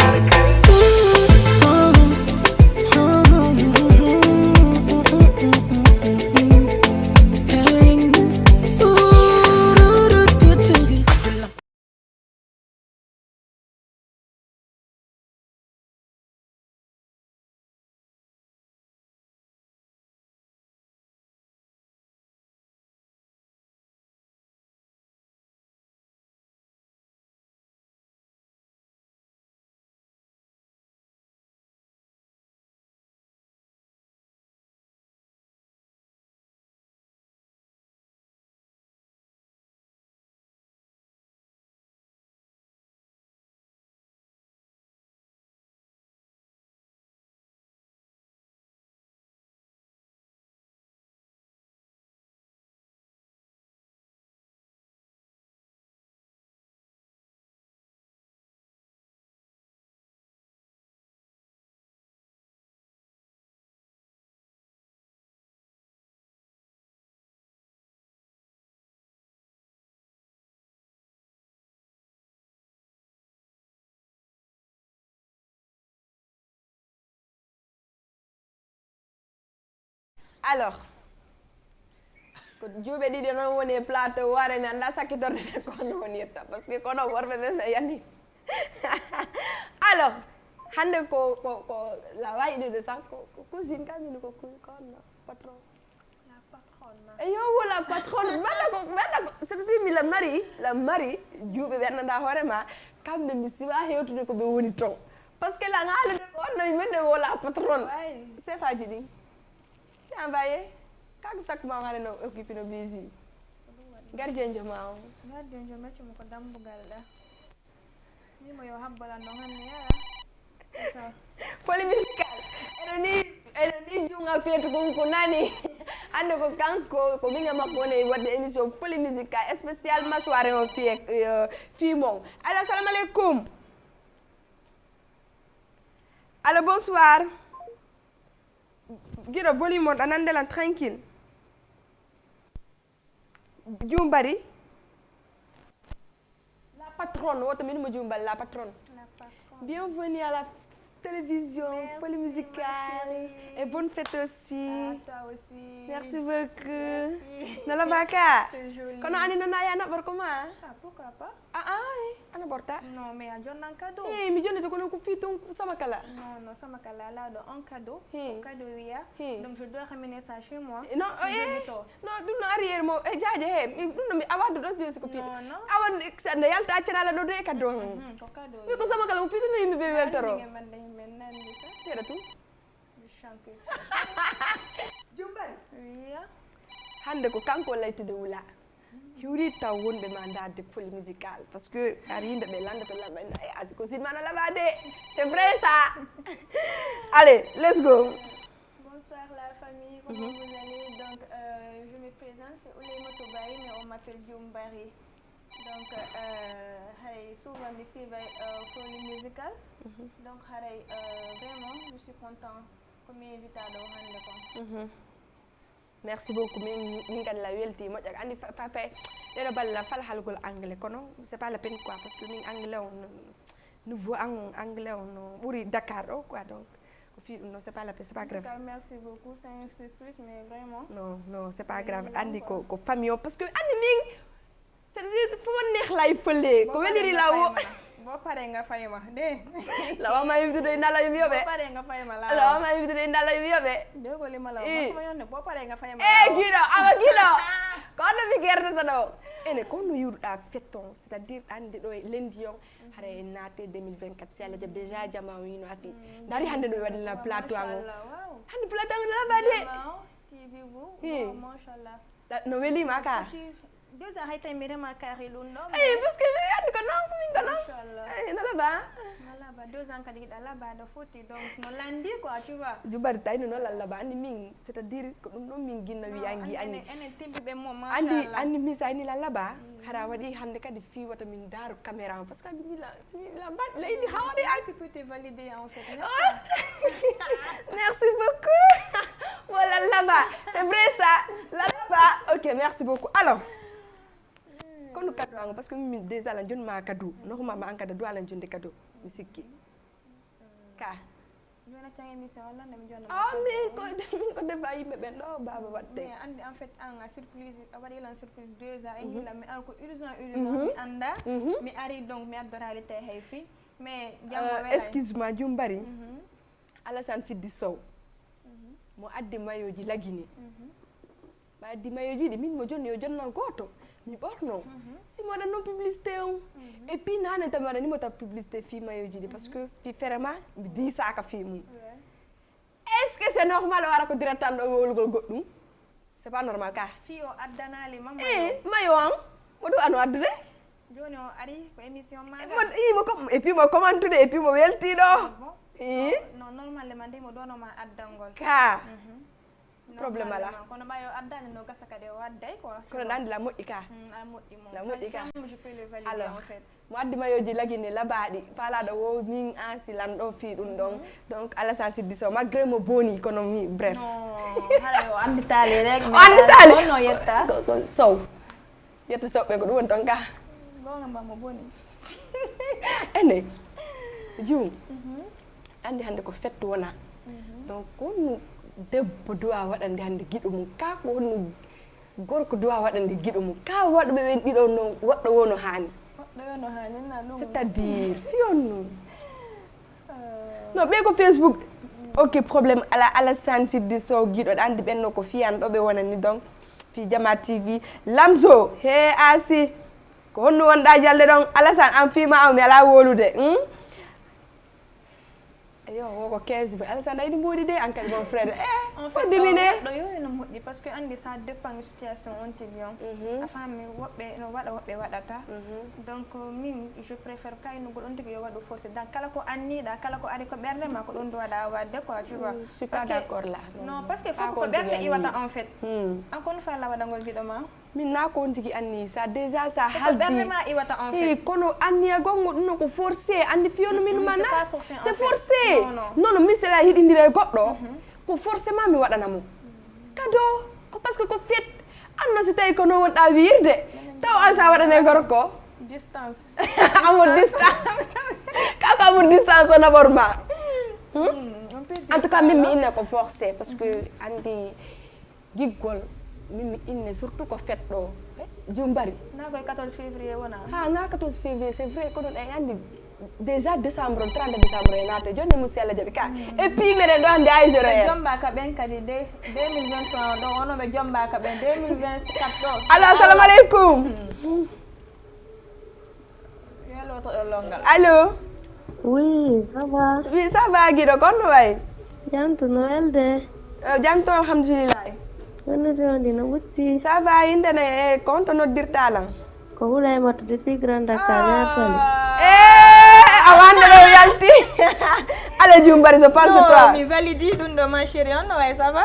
Alors, ko juuɓe ɗiɗi noon woni e plateau, waare mi annda sakkitorde nde ko no wonirta, parce que kono worɓe ɓe ɓe yani. Alors, hannde ko, ko, ko la wayi ɗiɗo sax, ko, ko cousine kam, min ko ku-, ko honno, patron. La patronne. Eyo, wo la patronne. Mbaɗa ko, mbaɗa ko. C'est-à-dire, mi la mari, la mari, juuɓe ɓe annda hoore ma, kamɓe mi siwa hewtude ko ɓe woni ton. Parce que la ngalude ko honno, min de wo la patronne. Wayi. Sefaji ɗin. Envoyé. Kaka sakko ma hare no occupé no busy. Gardien jo ma o. Gardien jo macce mo ko dambugal ɗa. Mimo yo habbalan no hanne yara. C'est ça. Polymusical. Eno ni, eno ni junga fetu kun ko nani. Hande ko kanko, ko minga makko woni wadde émission Polymusical spécialement soirée on fi, euh, fi mon. Allô, assalamu alaikum. Allô, bonsoir. Guido, volume on, a nande lan tranquille. Jumbari. La patronne, woto min mo jumbal, la patronne. La patronne. Bienvenue à la télévision. Merci, Polymusical. Ma chérie. Et bonne fête aussi. À toi aussi. Merci beaucoup. Merci. Nala baka. C'est joli. Kono ani nana ya na barko ma. Ah, pourquoi pas? Ah, ah, eh, ana borta? Non, mais a jonnan cadeau. Eh, mi jonnata kono ko fii ton sama kala. Non, non, sama kala, alaa ɗo on cadeau. Hmm. Ko cadeau wiya. Hmm. Donc, je dois ramener ça chez moi. Eh, non, eh, non, ɗum no arrière mo, eh, jaaje he, mi, ɗum no mi, awa ɗo ɗo je ko fii. Non, non. Awa, sa nde yalta accana la ɗo de cadeau. Mhm, ko cadeau. Mi ko sama kala mo fii ɗum no yimɓe ɓe weltoro. Seeɗa tum. Jumbari. Wiya. Hannde ko kanko laytude wula. Hiwri taw wonɓe ma ndaarde Polymusical. Parce que ar yimɓe ɓe lanndata laɓa, ay, asi ko sin mana laɓa de. C'est vrai ça. Allez, let's go. Bonsoir la famille, comment vous allez? Donc, euh, je me présente, c'est Oulaymatou Baye, mais on m'appelle Jumbari. Donc, euh, haray souvent mi siiway, euh, Polymusical. Mhm. Donc, haray, euh, vraiment, je suis content ko mi invita ɗo hannde kon. Mhm. Merci beaucoup. Min, min kadi la welti moƴƴa. Anndi fa, fa, fa, ɗeɗo balle la fala halgol anglais, kono c'est pas la peine quoi, parce que min anglais on, niveau an anglais on no ɓuri Dakar ɗo quoi, donc ko fii ɗum no, c'est pas la peine, c'est pas grave. En tout cas, merci beaucoup, c'est une surprise, mais vraiment. Non, non, c'est pas grave. Anndi ko, ko famille o, parce que anndi min, c'est-à-dire, fo won neex lay fële, ko weliri la wo. Boo paree nga fay ma, de. La wama yimɓe de ndala yimɓe yoɓe. Boo paree nga fay ma, la. La wama yimɓe de ndala yimɓe yoɓe. Dégg nga li ma la wax, eh. Sama yoon ne, boo paree nga fay ma, eh, la. Giɗo, awa giɗo. Ko honno mi gerdata ɗo? Ene, ko honno yiwruɗa fête on, c'est-à-dire, anndi ɗo e lundi on, hara e naate deux mille vingt-quatre, si Allah jaɓi, déjà jama o yino afi. Mm, dari hannde no mi waɗi la plateau ango. Machallah, wow. Hannde plateau ango no labade. Jama o, T V bu, eh. Wow, machallah. Da, no welima ka? Foti Déjà hay tawi mi remarquaaki ɗum ɗo. Eyi, parce que mi andi ko non, min ko non. Inchallah. Eyi, no laba. Voilà, ba deux ans kadi hiɗa laba, aɗa foti, donc no landi quoi, tu vois. Jubari tawi no lallaba, andi min, c'est-à-dire ko ɗum ɗon min ginna wi angi enen anni. Enen timpiɓe mo Andi machallah. Andi mi sa ini lallaba, hara waɗi hande kadi fi wata min daaro caméra on, parce que andi mi la, mi la, la ini hawade ak. Que peut te valider en fait, n'est-ce pas? Merci beaucoup. Bon, lallaba, c'est vrai ça. Lallaba, ok, merci beaucoup. Alors, kono cadeau ango, parce que mi déjà la jonni ma cadeau. Normalement an kada duwa la jonni cadeau. Mi sikki. Ka. Jona tan émission wala nde mi jonna. Ah, min ko min ko defa yimɓe ɓen ɗo baba watte. Mais andi en fait an a surprise, a waɗi lan surprise déjà e hila mi ar ko urgent urgent mi anda. Mi ari donc mi addoraali te hay fi. Mais jambo Euh, wela. Excuse moi, Jumbari. Alassane Siddi Sow. Mo addi mayoji lagini. Ɓa addi mayoji ɗi min mo jonni yo jonnan goto. Mi ɓorno. Si mo waɗan noon publicité on. Et puis nane tan mi waɗani mo tan publicité fi mayoji ɗi parce que fi ferema mi disaka fi mum. Est-ce que c'est normal o ara ko direct tan ɗo wowlugol goɗɗum? C'est pas normal ka. Fi o addanaali ma Eh, mayo an mo ɗum ano addude. Joni o ari ko émission ma. Mo imo ko et puis mo commentude et puis mo welti ɗo. Bon. Eh, Non, normalement nde mo ɗono ma addangol. Ka. Problème ala. Normalement, kono ɓayo addani no gasa kadi o adday quoi. Kono ɗan la moƴƴi ka. Hmm, a moƴƴi mo. La moƴƴi ka. Femme, je peux le valider Alors, en fait. Mo addi mayoji lagini labaɗi falaɗo wo min ansi lan ɗo fi ɗum ɗon. Donc Alassane Siddi Sow malgré mo boni kono mi bref. No, haray o anditaali rek. O anditaali. No yetta. Ko- ko- Sow. Yetta Sow ɓe ko ɗum woni ton ka. Gonga mba mo boni. Ene. Jum. Andi hande ko fetto wona. Donc ko honno debbo duwa waɗande hande giɗo mum ka ko honno gorko duwa waɗande giɗo mum ka waɗuɓe ɓen ɗiɗo no waɗɗo wo no hani. Waɗɗo wo no hani na ɗum. C'est-à-dire fiyon no. No ɓe ko Facebook. Ok, problème ala. Alassane Siddi Sow giɗo ɗa andi ɓenno ko fiyan ɗo ɓe wonani donc fi Jama T V. Lamzo he asi. Ko honno wonɗa jalde ɗon Alassane an fima o mi ala wolude. Hmm? Eyo woko quinze mai Alassane ayiɗi mboɗi de an kadi mon frère. Eh, En ko fait, dimine. Ɗo yo eno moƴƴi parce que andi ça dépend situation on tigi on. A faami woɓɓe no waɗa woɓɓe waɗata. Donc min je préfère kaynugol on tigi yo waɗu forcé dans kala ko anniɗa kala ko ari ko ɓerde ma ko ɗum duwaɗa wadde quoi tu vois. Je suis pas d'accord là. Non, parce que fof ko ɓerde iwata en fait. An kono fa lawaɗangol giɗo ma. Min na ko on tigi anni sa déjà sa Ko ɓerde haldi. Ma iwata en Hey, fait. Kono anniya gongo ɗum no ko forcé andi fiyono min Oui, mana. C'est pas forcé en C'est fait. Forcé. Non, non. Non non min sela yiɗindira e goɗɗo. Ko forcément mi waɗana mo. Kado ko parce que ko fet. Anno si tawi ko no wonɗa wiirde taw an sa waɗane gorko. Distance. Amour distance. Kaka amour distance o naɓor ma. Hmm, on peut dire En tout cas ça, min mi non? Inna ko forcé parce que andi giggol min mi inne surtout ko fetɗo. Jumbari. Na koye quatorze février wona. Ha na quatorze février c'est vrai kono ɗa andi déjà décembre trente décembre e naate joni mo si Allah jaɓi ka. Et puis meɗen ɗo hande ay zéro heure. Jombaka ɓen kadi de deux mille vingt-trois o ɗo wono ɓe jombaka ɓen deux mille vingt-quatre ɗo. Allo assalamu aleykum. Yalotoɗo longal. Allo. Oui, ça va. Oui ça va giɗo konno way? Janto Noël de. Janto alhamdulillahi. Wonno jondi no ɓutti. Ça va indene e konto noddirtalan? Ko Hulaymata depuis Grand Dakar, Ñaatali. E a wande ɗo yalti. Ala jumbari so pense toi. Mi validi ɗum ɗo ma chérie on no way ça va?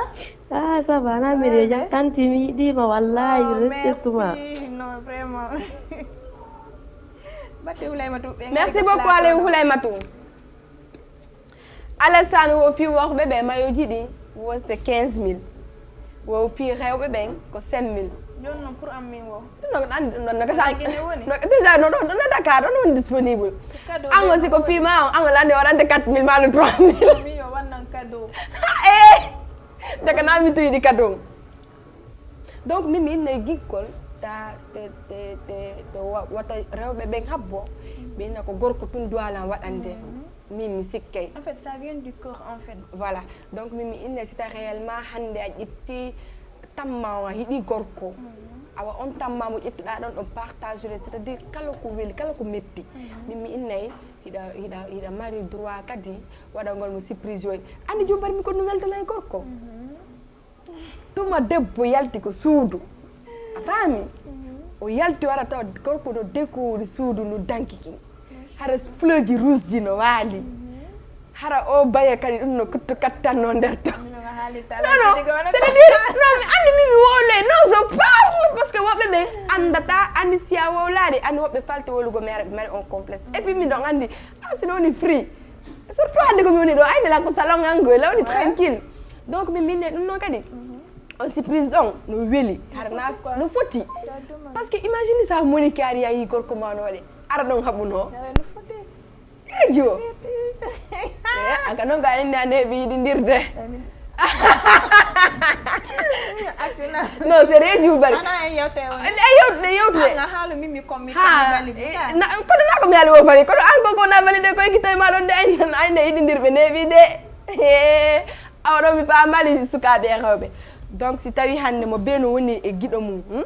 Ah, ça va na mbiɗo jam tanti mi yiɗima wallahi. Respect ma. Non vraiment. Batte Hulaymatu ɓe. Merci beaucoup Alay Hulaymatu. Alassane wo fii worɓe ɓe mayoji ɗi wo c'est quinze mille. Wo fii rewɓe ɓen ko cinq mille. Joni noon pour an min wo. No an no no gasa. Déjà no ɗo no Dakar ɗo non disponible. Ango si ko fii ma on ango lande waɗande quatre mille ma no trois mille. Mi yo wannan cadeau. Eh. Daga na mi tuyɗi cadeau. Donc min mi inna e giggol ta te te te te wata rewɓe ɓen habbo. Ɓe inna ko gorko tun duwalan waɗande. Min mi sikkay. En fait ça vient du corps en fait. Voilà. Donc min mi inna si ta réellement hande a ƴetti tamma on a yiɗi gorko. Awa on tamma mo ƴettuɗa ɗon ɗon partage le c'est-à-dire kala ko weli kala ko metti. Min mi innay hiɗa hiɗa hiɗa mari droit kadi waɗangol mo surprise yoy. Andi jumbar mi ko no weltanay gorko. Tuma debbo yalti ko suudu a faami. O yalti, wara tawa gorko no décorer suudu ndu danki kin. Hara fleuji rouge ji no waali. Hara o baya kadi ɗum no kutto kattanno nder to. Non, non, c'est-à-dire, non, mi andi min mi wowle, non, je parle, parce que woɓɓe ɓe andata, andi si a wowlade, andi woɓɓe falte wolugo, mais ɓe mari on complexe. Et puis min ɗon andi, ah, sino woni free. Surtout hande ko mi woni ɗo, ayne lan ko salon ango, la woni tranquille. Donc min, min ne ɗum non kadi. On surprise ɗon, no weli, hara na, no foti. Parce que imagine sa moni kari yayi gorko ma no waɗe, ara ɗon haɓuno. Ejo. Eh, aga non ga inde a neeɓi yiɗindirde. Non, c'est vrai, Diouf Bari. Ana en yewte on. En yewte, yewte. Anga halu mimi kommi. Ha, eh, na, kono na ko mi haali wo fari, kono an ko ko na valide ko e gitoy ma ɗon de, ay, ay ne yiɗindirɓe neeɓi de. Eh, awa ɗo mi faamali sukaaɓe e rewɓe. Donc si tawi hande mo beno woni e giɗo mum, hmm?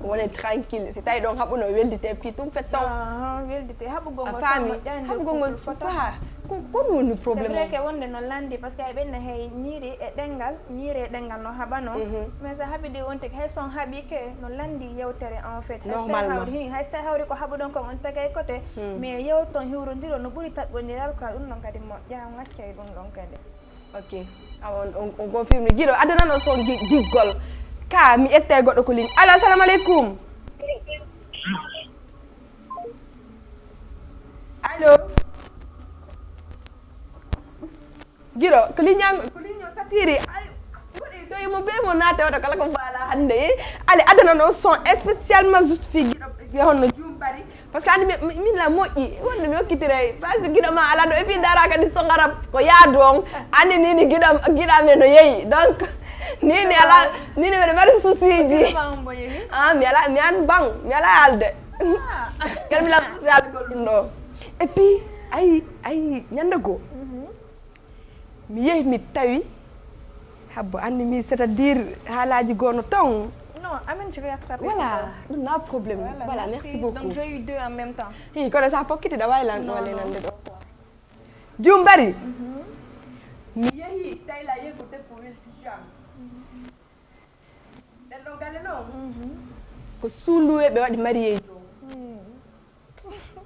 Wone tranquille. Si tawi ɗon haɓuno weldite fii tum fetton. Ah, weldite. Haɓugol ngol faami. Haɓugol ngol faha. Ko, ko ɗum woni problème o? C'est vrai que wonde no landi, parce que ay ɓenna hey ñiiri e ɗengal, ñiiri e ɗengal no haɓano. Mhm. Mais sa haɓidi on tigi, hay son haɓi ke, no landi yewtere en fait. Normalement. Hay so tawi hawri, hi, hay so tawi hawri ko haɓuɗon kon on tagay kote, mais yewton hiwrondiro no ɓuri taɓɓondiral quoi, ɗum ɗon kadi moƴƴa, on accay ɗum ɗon kadi. Ok. Awa on, on, on confirme. Giɗo, addanano son gi-, giggol. Ka, mi ette goɗɗo ko ligne. Allo, assalamu alaikum. Allo. Giɗo, ko ligne an, ko ligne o satiri. Ay, waɗi to mo be mo naate oto kala ko faala hande. Eh, allez, addanano son spécialement juste fi giɗo, honno Diouf Bari. Parce que andi mi, mi, min la moƴƴi, wonde mi hokkitiray, parce que giɗo ma ala ɗo, et puis dara kadi so ngarab ko yaadu on, andi ni, ni giɗo, giɗo amen no yeeyi. Donc, ni, ni ala, ni, ni mbeɗa mari souci ji. Ah, mi ala, mi an bang, mi ala alde. Kala mi la souci alde gollum ɗo. Et puis, ay, ay, ñande go. Mi yehi, mi tawi, habbo, anndi mi, c'est-à-dire, haalaaji goo no ton. Non, amin, je vais attraper. Voilà, c'est bon. Ɗum na problème. Voilà, voilà, merci, merci beaucoup. Donc, j'ai eu deux en même temps. Hi, kono sa fokkiti ɗa wawi lan. Non, wale non. Nande ɗo quoi. Diouf Bari. Mi yehi, tawi la yego debbo welsi jam. Nden ɗo galle noon, ko suunduwe ɓe waɗi mariyeeji o.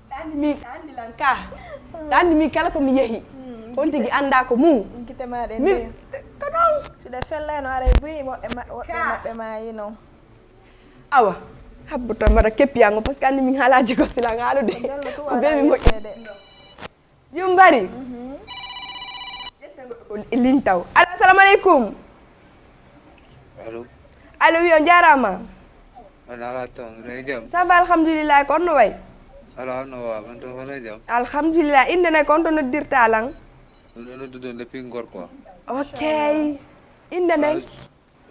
Ɗa anndi min, ɗa anndi lan ka. Ɗa anndi min kala ko mi yehi. On tigi annda ko mum. Gite ma ɗe min, ndeya. Ko noon. Si ɗe fellay no aray buy, woɓɓe ma-, woɓɓe maɓɓe maayi noon. Awa, habbo tan mbaɗa keppiyango, parce que anndi min haalaaji ko silan haalude. Ko bello tu ko wala be mi moƴƴi. Yetteede. Diouf Bari. Ƴetten goɗɗo ko lintaw. Allo, assalamu aleykum. Allo. Allo, wi, on jaaraama. On ala toon, ene jam? Ça va, alhamdulillah, ko on no wayi? Ala, on no wawa, on toon, ene jam? Alhamdulillah, innde ne ko on to noddirta lan? Miɗo noddude depuis Ngor quoi. Ok. Innde nden? Ah,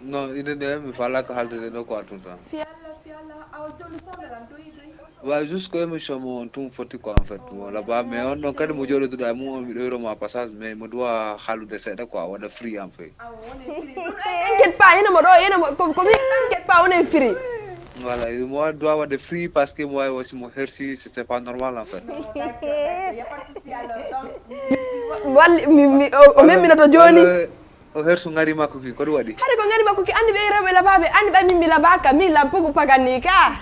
non, inde nde mi faalaaka haaldude ɗo ko aduna tan. Fi Allah, fi Allah, awa joni soble lan doyi doyi. Wa, juste ko émission mo on tun foti quoi, en fait. Mo là-bas, mais on ɗon kadi mo jooɗoduɗo e mum on, miɗo yiro mo à passage, mais mo doit haalude seeɗa quoi, waɗa free en fait. Awa, wone free. T'inquiète pas, ina mo ɗo, ina mo, ko, ko mi t'inquiète pas, wone free. Voilà, mo doit waɗa free parce que mo wawi aussi mo hersi, c'est pas normal en fait. Non, d'accord, d'accord, y a pas de souci alors. Donc, walli, mi, mi, o, o memminoto joni. Walla, O hersu ngari makko ki, ko ɗum waɗi? Hade ko ngari makko ki, anndi ɓe rewɓe labaaɓe, anndi ɓay min mi labaaka, min labbugu paganni ka.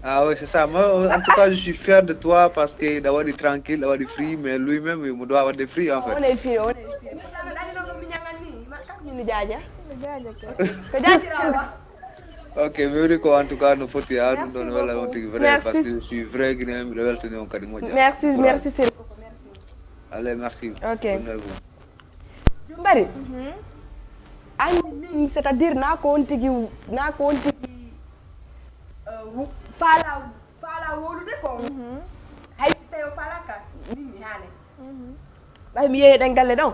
Ah oui, c'est ça. Moi, en tout cas, je suis fier de toi parce que ɗa waɗi tranquille, ɗa waɗi free, mais lui-même, mo doit waɗde free en fait. Wonay free, wonay free. Pourtant, no ɗani ɗo ko mi ñaŋan ni, ma, kak min jaaja. Jaaja ke. Ko jaajiraama. Ok, mi woni ko en tout cas no foti ha ɗum ɗon wela on tigi vrai. Merci. Parce que je suis vrai Guinéen, miɗo weltani on kadi moƴƴa. Merci, merci, c'est beaucoup, merci. Allez, merci. Ok. Bonne nuit à vous. Diouf Bari. Anndi min, c'est-à-dire, na ko on tigi, na ko on tigi, euh, wu-, faala, faala wowlude ko. Hay si tawi o faalaaka, min mi haale. Ɓay mi yehi ɗen galle ɗon.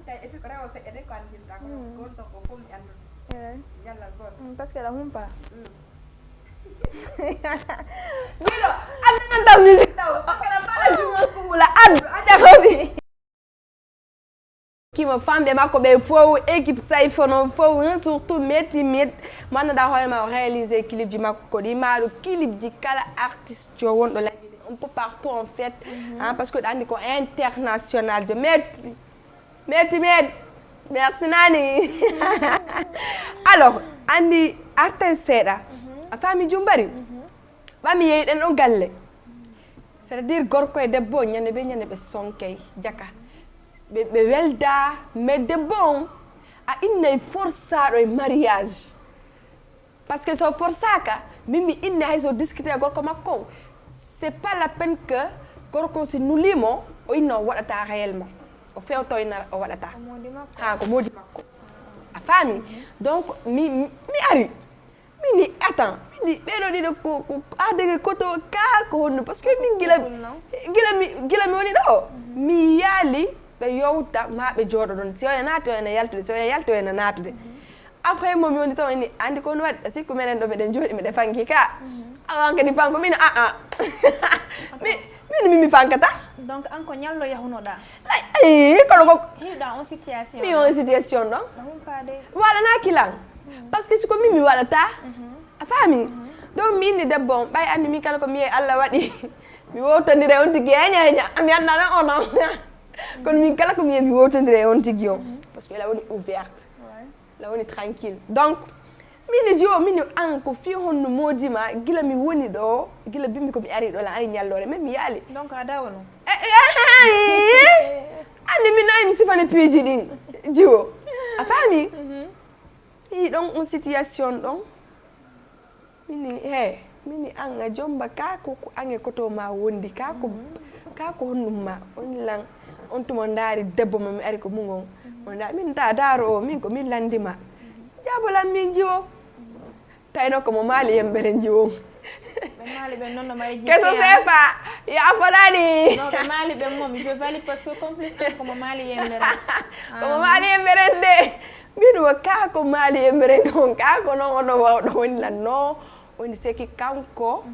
Tawi et puis ko rewo feƴƴa de ko anndinta ko. Ko on to ko fof mi anndude. Ñallal gooto. Parce que la humpa. Mbiɗo anndanan taw musique taw. Parce que la faala juumo ko wula addu, adda ko mi. Kima famɓe makko ɓe fow, équipe Sayfo noon fow, hein, surtout Meti Med, mo anndanɗaa hoore ma o réalisé clip ji makko ko ɗi maaɗo, clip ji kala artiste jo wonɗo lagine un peu partout en fait, hein, parce que ɗo anndi ko international jo. Meti, Meti Med, merci nani. Alors, anndi artiste seeɗa, a faami Diouf Bari? Ɓami yehi ɗen ɗon galle. C'est-à-dire gorko e debbo on ñande be ñande ɓe sonkey jaka, ɓe ɓe welda. Mais debbo on a innay forsaɗo e mariage. Parce que so forsaka min mi inne hay so discuter e gorko makko on, c'est pas la peine que gorko si nulimo o inna o waɗata réellement. O fewtoyna o waɗata. Ha ko modi makko. A faami? Donc mi mi ari. Mini attends, mini ɓeɗo ɗiɗo ko ko adege koto ka ko honno? Parce que min gila gila mi gila mi woni ɗo mi yaali ɓe yowta ma ɓe jooɗo ɗon. Si oya naati oya na yaltude, si oya yalti oya na naatude. Après mo mi woni ton ini andi ko no waɗi sikku meɗen ɗo meɗen jooɗi meɗen fanki ka. Awa kadi fanko min a a. Mi min mi mi fankata. Donc an ko ñallo yahunoɗa? Lay ay kono ko hiɗa on situation mi on situation ɗon. Ɗahum faade. Wala na kilan. Parce que siko min mi waɗata. A faami? Donc mi inni debbo on ɓay anndi min kala ko mi yehi Allah waɗi. Mi wowtondira e on tigi eña eña mi annana ono. Kono min kala ko mi yehi mi wowtondira e on tigi on. Parce que ela woni ouverte. La woni tranquille. Donc min jiwo min an ko fi honno modima gila mi woni ɗo gila bimmi ko mi ari ɗo la ari ñallore mais mi yaali. Donc a dawa non? Anndi min nayi mi sifani piiji ɗin jiwo. A faami? I ɗon on situation ɗon. Mini he mini an a jomba ka ko ko ange koto ma wondi ka ko ka ko honnum ma on lan. On tuma ndaari debbo ma mi ari ko mungon. On nda min ta daaro o min ko min landima. Jabolan min jiwo. Tayno ko mo maali yembere jiwo. Ɓe maali ɓen noon no mari keso sefa ya afonani. Non ɓe maali ɓen moom je valide parce que complice ko mo maali yembere. Ko mo maali yembere de. Min wo ka ko maali e meren on ka ko non ono wawɗo woni lan no woni seki kanko.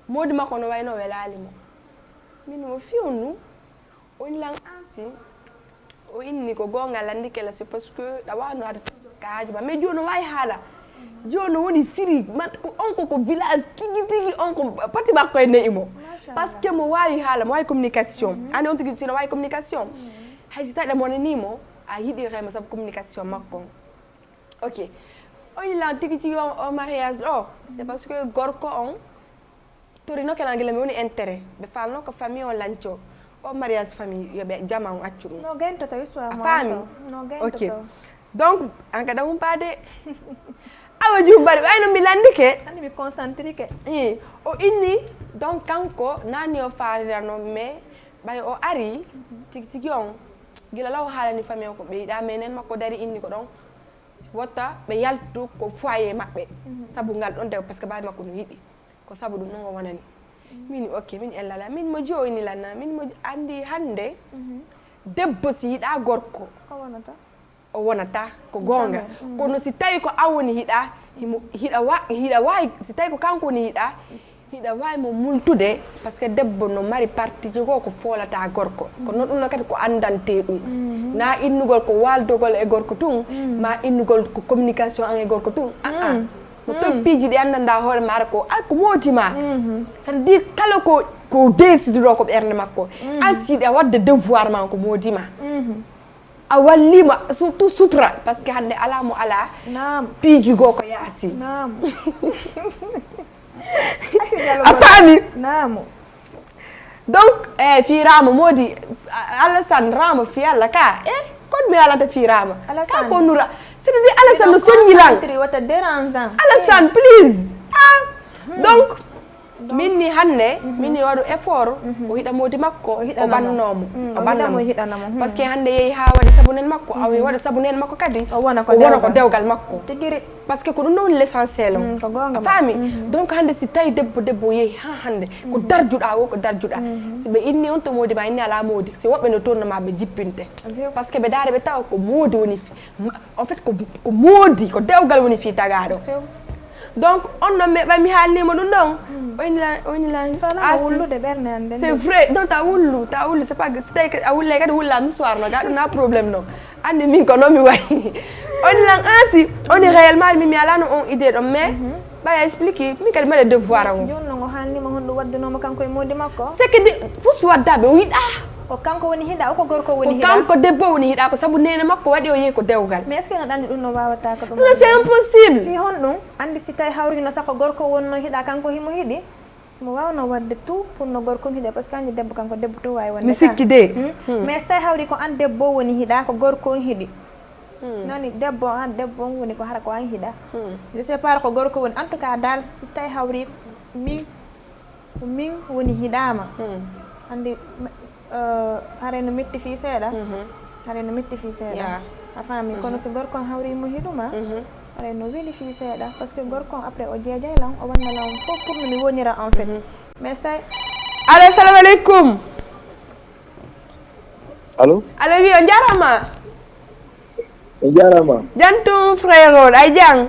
Modi makko no wayno welali mo. Min wo fiwnu on lan ansi. O inni ko gonga landi kela c'est parce que ɗa wano ada toujours ka haaju ma mais joni wawi haala. Joni woni firi on ko ko village tigi tigi on ko pati makko e ne'i mo. Parce que mo wawi haala mo wawi communication. Ani on tigi sino wawi communication. Hay si tawi ɗa monanimo a yiɗiraymo sabu communication makko on. Ok. On ilan tigi tigi o mariage ɗo c'est parce que gorko on torino kelangila mi woni intérêt ɓe falno ko famille on lanco. O mariage famille yoɓe jama on accu ɗum. No gentoto histoire a mo faami? No gentoto. Ok. Donc an ka ɗamum paade. Awa jum mbaɗi ɓayno mi landike. Ani mi concentrike. I o inni donc kanko nani o faalirano mais ɓay o ari tigi tigi on gila law haalani famille on ko ɓe yiɗa mais nen makko dari inni ko ɗon wotta ɓe yaltu ko foyer maɓɓe. Sabu ngal ɗon dew parce que bawi makko no yiɗi ko sabu ɗum non o wonani. Min ok min ellala min mo joini lanna min mo andi hande debbo si yiɗa gorko. Ko wonata? O wonata ko goonga. Kono si tawi ko an woni hiɗa himo hiɗa wa hiɗa wawi si tawi ko kanko woni hiɗa hiɗa wawi mo multude. Parce que debbo no mari partiji goo ko foolata gorko kono ɗum no kadi ko andante ɗum. Na innugol ko waldogol e gorko tun ma innugol ko communication an e gorko tun aa. No toppiiji ɗi anndanɗa hoore maɗa ko a ko moodi ma. Ça veut dire kala ko ko décide ɗo ko ɓernde makko. An siɗa wadde devoir ma ko moodi ma. A wallima surtout sutura parce que hande ala mo ala piiji goo ko yaasi. A faami? Donc e fii raama moodi alasan raama fii alla ka e kon mi alata fii raama ka ko nura c'est-à-dire alasan no soññi lan. Alasan please. Ah. Donc min ni hannde min ni waɗu effort o hiɗa moodi makko o ɓannomo o ɓannamo. Parce que hannde yehi ha waɗi sabunen makko aw waɗa sabunen makko kadi o wona ko dewgal makko. Parce que ko ɗum ɗon l'essentiel on a faami. Donc hannde si tawi debbo debbo yehi ha hannde ko darjuɗa o ko darjuɗa si ɓe inni on to moodi ma inni ala moodi si woɓɓe no tourna ma ɓe jippinte. Parce que ɓe daare ɓe tawa ko moodi woni en fait ko moodi ko dewgal woni fii tagaɗo. Donc on non mais ɓay mi haalnima ɗum ɗon. Oynila oynila c'est vrai donc ta wullu ta wullu c'est pas si tawi a wulle kadi wulla musoir no ga ɗum na problème non. Anndi min ko noon mi wayi. On lan ansi on réellement min mi alano on idée ɗon mais ɓay a explique min kadi mbaɗe devoir an. Jooni no ngo haalnima honɗum waddunoma kanko e moodi makko? C'est que de fus wadda ɓe o yiɗa. Ko kanko woni hiɗa, o ko gorko woni hiɗa. Kanko debbo woni hiɗa, ko sabu nene makko waɗi o yehi ko dewgal. Mais est-ce que no ɗanndi ɗum no waawata ko ɗum? Non, c'est impossible. Si honɗum? Anndi si tawi hawrino sako gorko wonno hiɗa, kanko himo hiɗi. Mo waawno waɗde tout pour no gorko on hiɗe, parce que anndi debbo kanko debbo tout waawi wonde. Mi sikki de. Mais si tawi hawri ko an debbo woni hiɗa, ko gorko on hiɗi. Nani debbo an debbo on woni ko hara ko an hiɗa. Je sais pas ko gorko woni. En tout cas dal si tawi hawri min ko min woni hiɗama. Anndi haray no metti fii seeɗa. Haray no metti fii seeɗa. A faami? Kono so gorko on hawri mo hiɗuma, haray no weli fii seeɗa, parce que gorko on après o jeejay lan, o wanna lan fof pour no mi wonira en fait. Mais si tawi. Allo, salamu aleykum. Allo. Allo, wi on jarama. On jarama. Jam tum, frère, ay jam?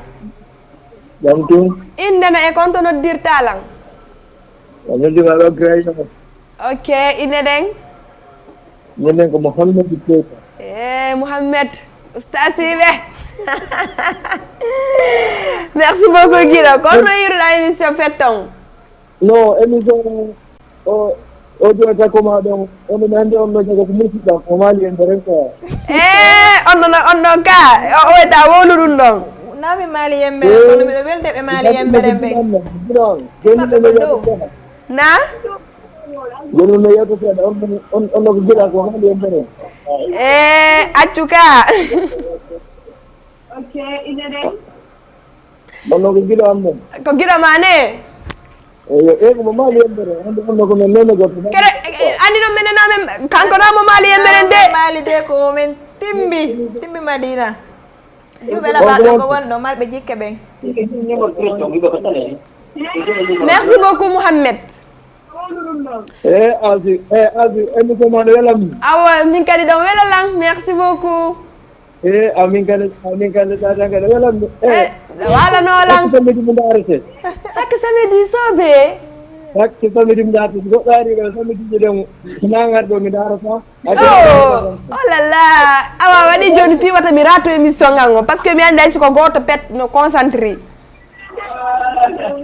Jam tum. Innde no e konto noddirta lan? O noddima ɗo Grayno. Ok, innde ɗen? Innde ɗen ko Mohammed Keita. Eh, Mohammed, ustaasiɓe. Merci beaucoup, Guiɗo. Ko honno yiruɗa émission fetton? No, émission o o joni takko ma ɗon, on mi andi on ɗo jaga ko musiɗɗa, ko maali en ɓeren ka. Eh, on ɗon on ɗon ka, o weta wonu ɗum ɗon. Nami maali yembere, kono miɗo welde ɓe maali yembere ɓe. Maɓɓe ko dow. Na? Joni no yewto seeɗa, on on on ko gila ko maali yembere. Eh, accu ka. Ok, ine ɗen. Kono ko giɗo am ɗon. Ko giɗo ma ne? Eyo, e ko mo maali yembere, hande honno ko men nene goto. Kere, andi ɗon men nenomen, kanko ɗo mo maali yembere nde. Maali de ko men timbi, timbi Madina. Juɓe laɓaɓe ko wonɗo marɓe jikke ɓen. Merci beaucoup Mouhamed. E Asi, e Asi, émission ma no welam. Awa, min kadi ɗon wela lan. Merci beaucoup. E amin kadi, amin kadi tata kadi welam. E wala no lan. Samedi mo darete. Chaque samedi sobe. Chaque samedi mo darete. Goɗɗo ari ɗo samedi je ɗen nangar ɗo mi darata. Oh, oh là là. Awa waɗi joni fi wata mi rato émission ngal ngo parce que mi andi ay siko goto pet no concentré.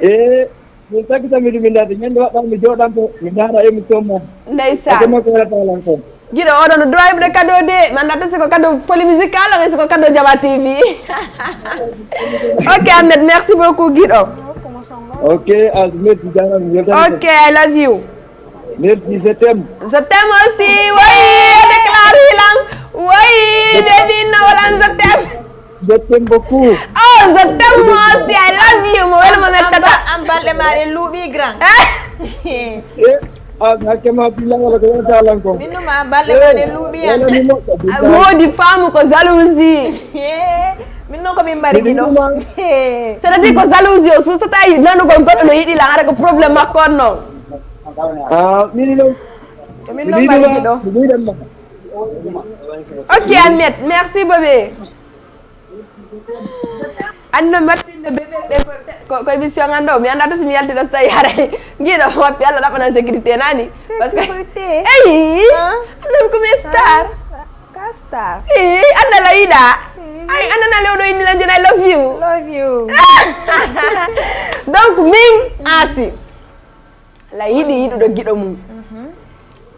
E min sakkitan mi ɗum min ndaade ñande waɗɗa mi jooɗanto mi ndaara émission ma. Ndeysan. Ate makko wala talan ko. Giɗo oɗo no droit heɓude cadeau de mi annda tan siko cadeau folie musicale on e siko cadeau jama tv. Ok Ahmed, merci beaucoup giɗo. Ok, as merci jarama mi weltani. Ok, I love you. Merci, je t'aime. Je t'aime aussi. Oui, déclare lan. Oui, baby no lan je t'aime. Je t'aime beaucoup. Oh, je t'aime moi aussi. I love you. Mo wela mo mettata. Am balde ma de luubi grand. Eh, a hakke ma fi lan wala ko wonta lan ko. Min no ma balde ma de luubi an. Wodi faamu ko jalousie. Min non ko min mari giɗo. C'est-à-dire ko jalousie o sustata nanugol goɗɗo no yiɗi lan ara ko problème makko on non. Ah, min non. Min non mari giɗo. Ok Ahmed, merci bébé. Anno martinde bébé ɓe ko ko émission an ɗo mi annda to somi yalti ɗo so tawi haray giɗo wappi allah ɗaɓɓana sécurité nani. Parce que eyi annon komi star. Ka star. Eyi annda la yiɗa. Ay annana lewɗo inni lan joni I love you. Love you. Donc min Asi. La yiɗi yiɗuɗo giɗo mum.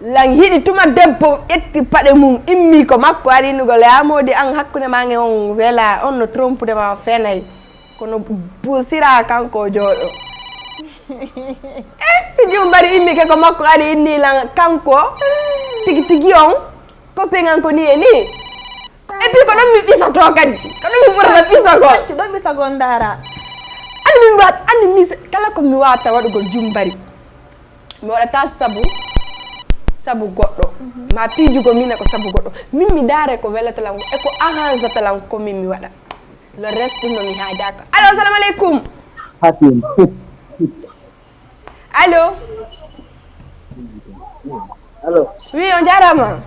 Lan hiɗi tuma debbo ƴetti paɗe mum immi ko makko ari innugol e amoodi an hakkunde ma nge on wela on no trompude ma o fenay kono busira kanko o jooɗo. E si jum bari immike ko makko ari inni lan kanko tigi tigi on. Ko peŋan ko ni e ni. Et puis ko ɗon mi ɓisoto kadi ko ɗon mi ɓurata ɓisagol. Ɗon ɓisagol ndaara. Ani min mbaat ani mi kala ko mi wawata waɗugol jumbari. Mi waɗata sabu sabu goɗɗo ma piijugo mina ko sabu goɗɗo min mi daare ko welata lan e ko arrangata lan ko min mi waɗa. Le reste ɗum no mi haajaka. Allo, assalamu aleykum. Hatim. Allo. Allo. Oui, on jarama.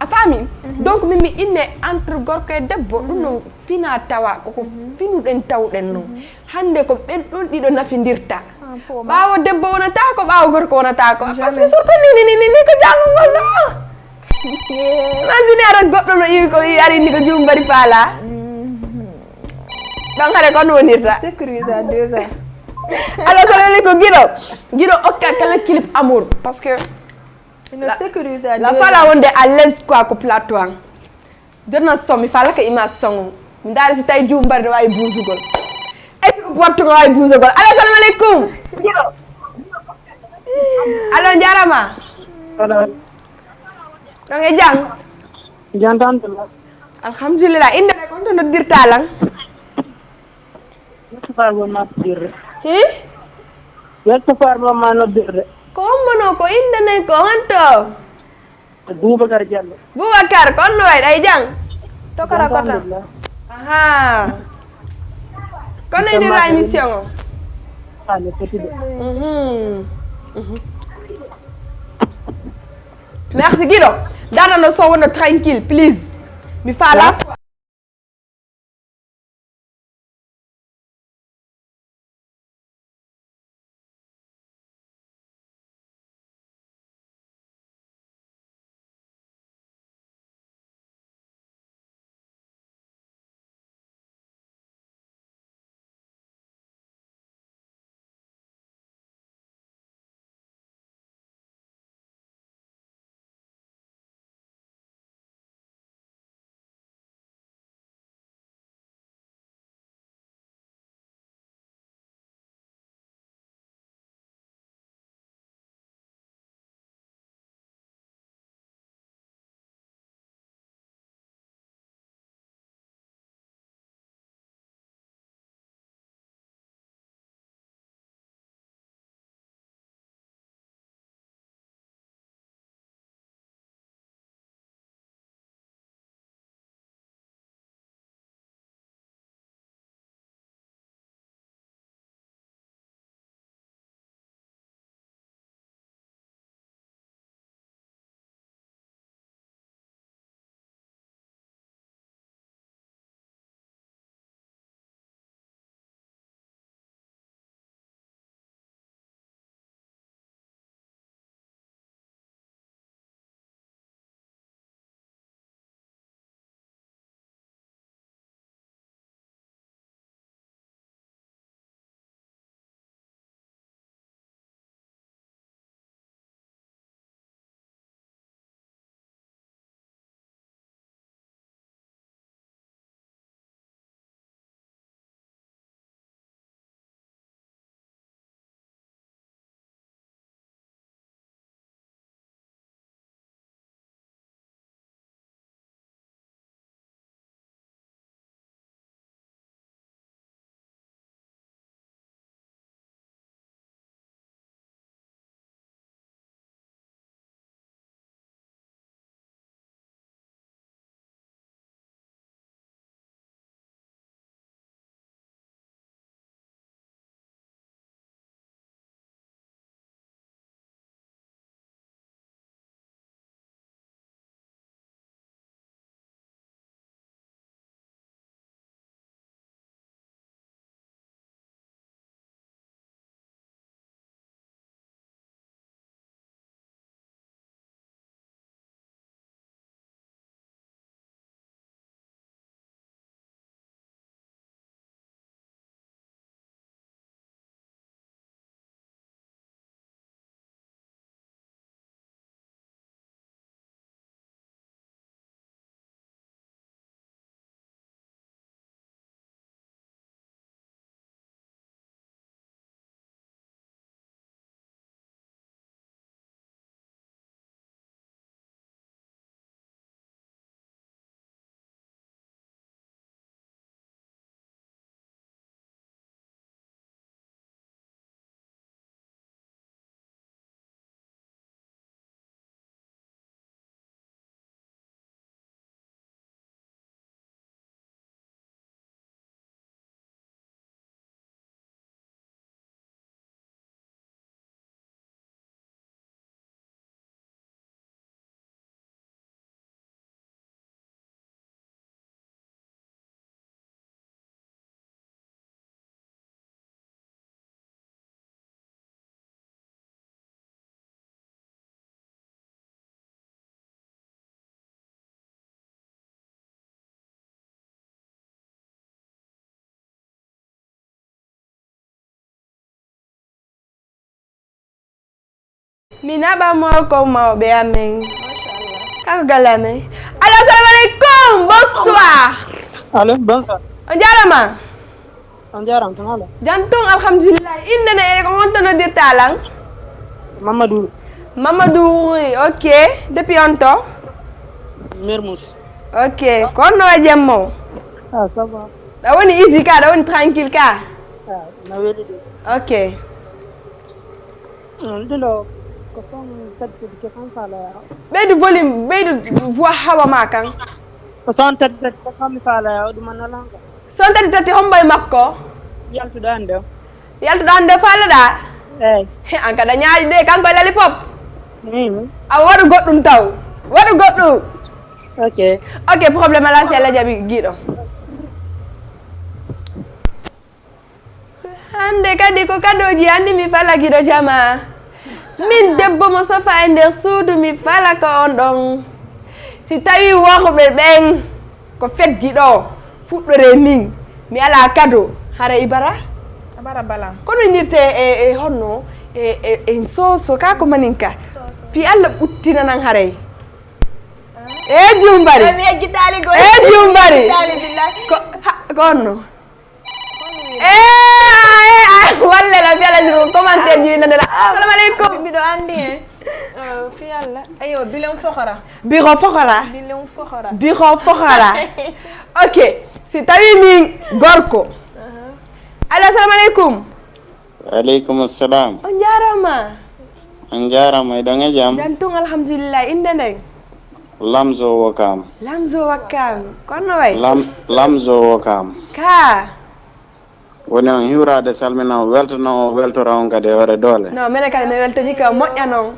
A faami? Donc min mi inne entre gorko e debbo ɗum no fina tawa koko finuɗen tawɗen noon. Hannde ko ɓen ɗon ɗiɗo nafindirta. Ɓaawo debbo wonata ko ɓaawo gorko wonata ko. Parce que surtout ni ni ni ni ko jangugol ɗo. Imagine ara goɗɗo no iwi ko iwi ari ni ko jumbari faala. Ɗon hare kon wonirta. Sécurisé à deux ans. Allo, salam aleykum, Guido. Guido, okka kala clip amour. Parce que il nous sécurise à la fois là, on est à l'aise quoi, ko plateau, hein. Jotna son, mi faalaka image son. Mi ndaara si tawi juum mbarde waawi buusugol. Est-ce que bottugol waawi buusugol? Allo, salam aleykum. Allo, njaaraama. Ɗon e jam? Jam tan, alhamdulillah. Innde nde, ko honto noddirta lan? Yettufar wonma noddirde. Hi? Yettufar wonma noddirde. Ko hommono, ko innde nden, ko honto? Boubacar Diallo. Boubacar, ko honno wayi, ɗay jam? To kara kota. Aha. Kono innirɗa émission o? Ah, no foti de. Mhm. Mhm. Merci, Guido. Dada no so wonno tranquille, please. Mi faala. Mi naɓamo ko mawɓe amen. Kanko galle amen. Allo, assalamu aleykum. Bonsoir. Allo, bonsoir. On jarama. On jarama, tan ala. Jam tun, alhamdulillah. Inde ne e ko honto noddirta lan? Mamadou. Mamadou, oui, ok. Depuis on to? Mermoz. Ok. Ko honno wa jemmo? Ah, ça va. Da woni easy ka, da woni tranquille ka. Ah, na weli de. Ok. Ɗum ɗo ko fam tati tati ke san fala ya. Ɓeydu volume, ɓeydu voix hawa ma kan. Ko san tati tati ke san fala ya, ɗum an alanka. Son tati tati hombo e makko? Yaltuɗo ande o. Yaltuɗo ande fala da? Eyi. He, an kada ñaaji de, kanko e lollipop. Mm. A waɗu goɗɗum taw. Waɗu goɗɗum. Ok. Ok, problème ala si Allah jaɓi giɗo. Hannde kadi ko kadooji anndi mi fala giɗo jama. Min debbo mo sofa e nder suudu mi fala ko on ɗon. Si tawi worɓe ɓen ko fedji ɗo fuɗɗore min mi ala kado hara ibara. Abara bala. Kono inirte e, e honno e, e, e soso ka ko maninka. Fi Allah ɓuttinanan haray. E jumbari. Mi yeggitaali go. E jumbari. Yeggitaali billahi. Ko ha- ko honno? Eh, eh, ah, walle la fiala ko commentaire ji winande la. Assalamu alaikum. Miɗo anndi en. Eh, fi Allah. Ayo, bilen foxora. Biro foxora. Bilen foxora. Biro foxora. Ok. Si tawi min gorko. Allo, assalamu alaikum. Aleykum salam. On jarama. On jarama, eɗon e jam? Jam tun, alhamdulillah. Inde nden? Lamzo Wokam. Lamzo Wokam. Kono way? Lam, Lamzo Wokam. Ka. Woni on hiwrade salmina on weltano on weltora on kadi e hoore doole. No, mene kadi mi weltani ko moƴƴa non.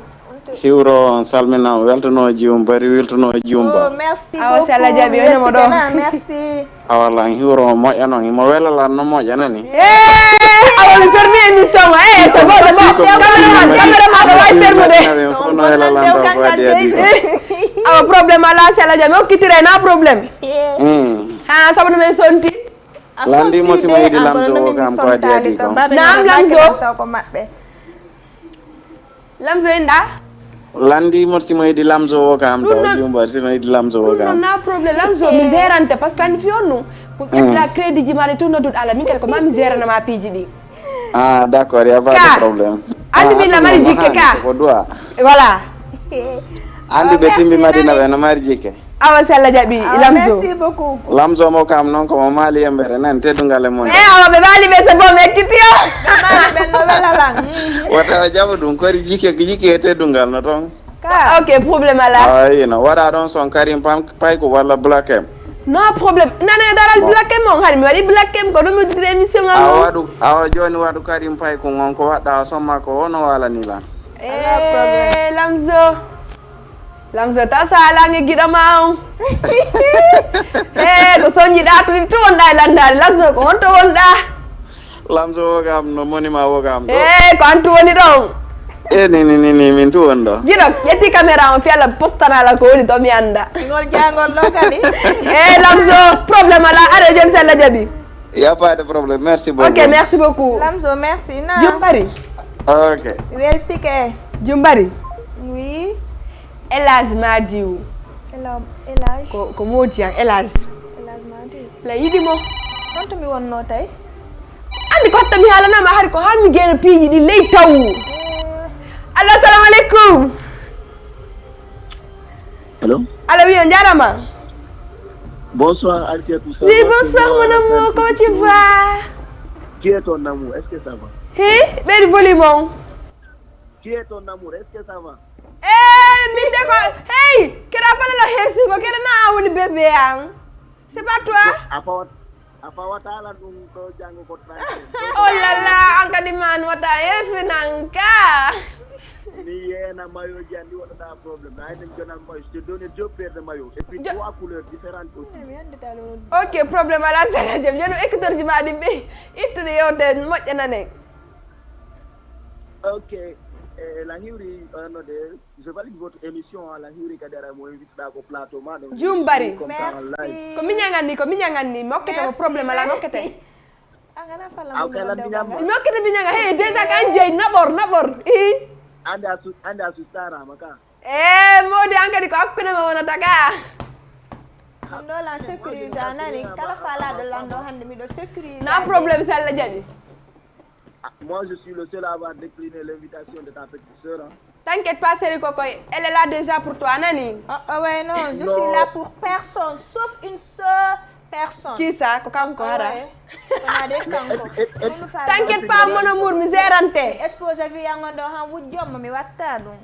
Hiwro on salmina on weltano jiwum bari weltano jiwum ba. Oh, merci. Awa si Allah jaɓi, on mo ɗo. Merci. Awa lan hiwro on moƴƴa non, imo wela lan no moƴƴa nani. Eh, awa mi fermi émission o. Eh, c'est bon, c'est bon. Cameraman, cameraman, awa fermude. Fof no wela lan ɗo ko addi addi ko. Awa problème ala si Allah jaɓi, okkitire na problème. Hmm. Ha, sabu no men sonti. Landi mo simo yiɗi Lamzo o kam ko addi addi ko. Naam, Lamzo. Ko maɓɓe. Lamzo inɗa? Landi mo simo yiɗi Lamzo o kam ɗo jumba simo yiɗi Lamzo o kam. Na problème Lamzo mi gérante parce que andi fi on nu. Ko ƴetta crédit ji mari tout nodduɗo ala min kadi ko ma mi gérana ma piiji ɗi. Ah, d'accord, y a pas de problème. Andi min na mari jikke ka. Ko duwa. Voilà. Andi ɓe timbi Madina ɓe na mari jikke. Awa si Allah jaɓi. Awa, Lamzo. Merci beaucoup. Lamzo mo kam noon ko mo maali yembere nan teddungal e mon. Eh, awa ɓe maali ɓe c'est bon, mi ekkiti o. Ɓe maali ɓe no wela lan. Wata o jaɓa ɗum kori jikke jikke e teddungal no toon. Ka. Ok, problème ala. Awa yino waɗa ɗon son Karim Pam Payko walla Black M. No problème. Nana e daral Black M on hari mi waɗi Black M ko ɗum mi uddiri émission am. Awa waɗu awa jooni waɗu Karim Payko on ko waɗɗa o somma ko ono walani lan. Eh, Lamzo. Lamzo taw sa alaange giɗo ma on. Eh, ko soñjiɗa toni to wonɗa e landaade Lamzo ko honto wonɗa? Lamzo wogam no moni ma wogam ɗo. Eh, ko an tu woni ɗon. E ni ni ni ni min tu won ɗo. Giɗo ƴetti caméra on fi Allah postana la ko woni to mi anda. Ngol jangol ɗo kadi. Eh, Lamzo problème ala are jon sella jaɓi. Y a pas de problème, merci beaucoup. Ok, merci beaucoup. Lamzo, merci na. Jumbari. Ok. Weltike. Jumbari. Oui. Elage Madiw. Elage. Ko ko moodi an Elage. Elage Madiw. La yiɗi mo. Honto mi wonno tay? Andi ko hatta mi haalanama hari ko haa mi geena piiji ɗi ley taw. Allo, assalamu aleykum. Allô? Allô, oui, on jarama. Bonsoir, Alfiatou. Oui, bonsoir, mon amour, comment tu vas? Qui est ton amour? Est-ce que ça va? Hey, ɓeydi volume on. Qui est ton amour? Est-ce que ça va? Eh, min de ko, hey, kera bala la hersi ko kera na woni bébé an. C'est pas toi? A fawat a fawata la ɗum ɗo janngo ko tranquille. Oh là là, an kadi man wata hersi nanka. Mi yeena mayoji andi waɗata problème. Ay min jonan mayo, je te donne deux paires de maillots et puis trois couleurs différentes aussi. Ok, problème ala sala jam. Jono écouteur ji ma ɗi ɓe ittude yewte moƴƴa nane. Ok, eh, la hiwri, euh, no de, je valide votre émission, la hiwri kadi ara mo invité ɗa ko plateau ma ɗum. Jumbari. Merci. Ko miñagan ni, ko miñagan ni, mi hokkete mo problème ala mi hokkete. An ana fala mo mi hokkete miñaga. Hey, déjà kan jeyi naɓor, naɓor. I. Ande a su-, ande a sustara maka. E Modi, an kadi ko hakkunde ma wonata ka. Ɗum ɗo lan sécurisé a nani, kala falaɗo lan ɗo hannde miɗo sécurisé. Na problème, si Allah jaɓi. Ah, moi, je suis le seul à avoir décliné l'invitation de ta petite sœur, hein. T'inquiète pas, Seri Kokoy, elle est là déjà pour toi, nani. Oh, oh, ouais, non, je suis là pour personne, sauf une seule personne. Qui ça? Ko kanko hara. Kona de kanko. T'inquiète pas, mon amour, mi gérante. Exposé fi yango ɗo han wujjomma mi watta ɗum.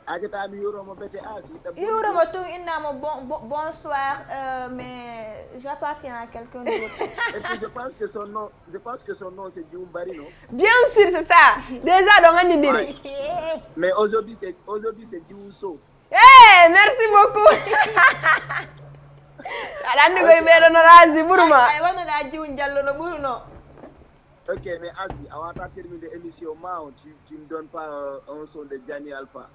Aja ta mi yuro mo bete a si ta. Yuro mo tun inna mo bon, bon, bonsoir, euh, mais j'appartiens à quelqu'un d'autre. Et puis je pense que son nom, je pense que son nom c'est Djoumbari, non? Bien sûr, c'est ça. Déjà, donc on dit. Mais aujourd'hui c'est, aujourd'hui c'est Djousso. Hey, merci beaucoup. Aɗa anndi koye ɓeɗo no raasi ɓurma. Ay wano da jiwun jallo no ɓuruno. Ok, mais Azi, avant de terminer l'émission, Mao, tu, tu me donnes pas euh, un son de Gianni Alpha.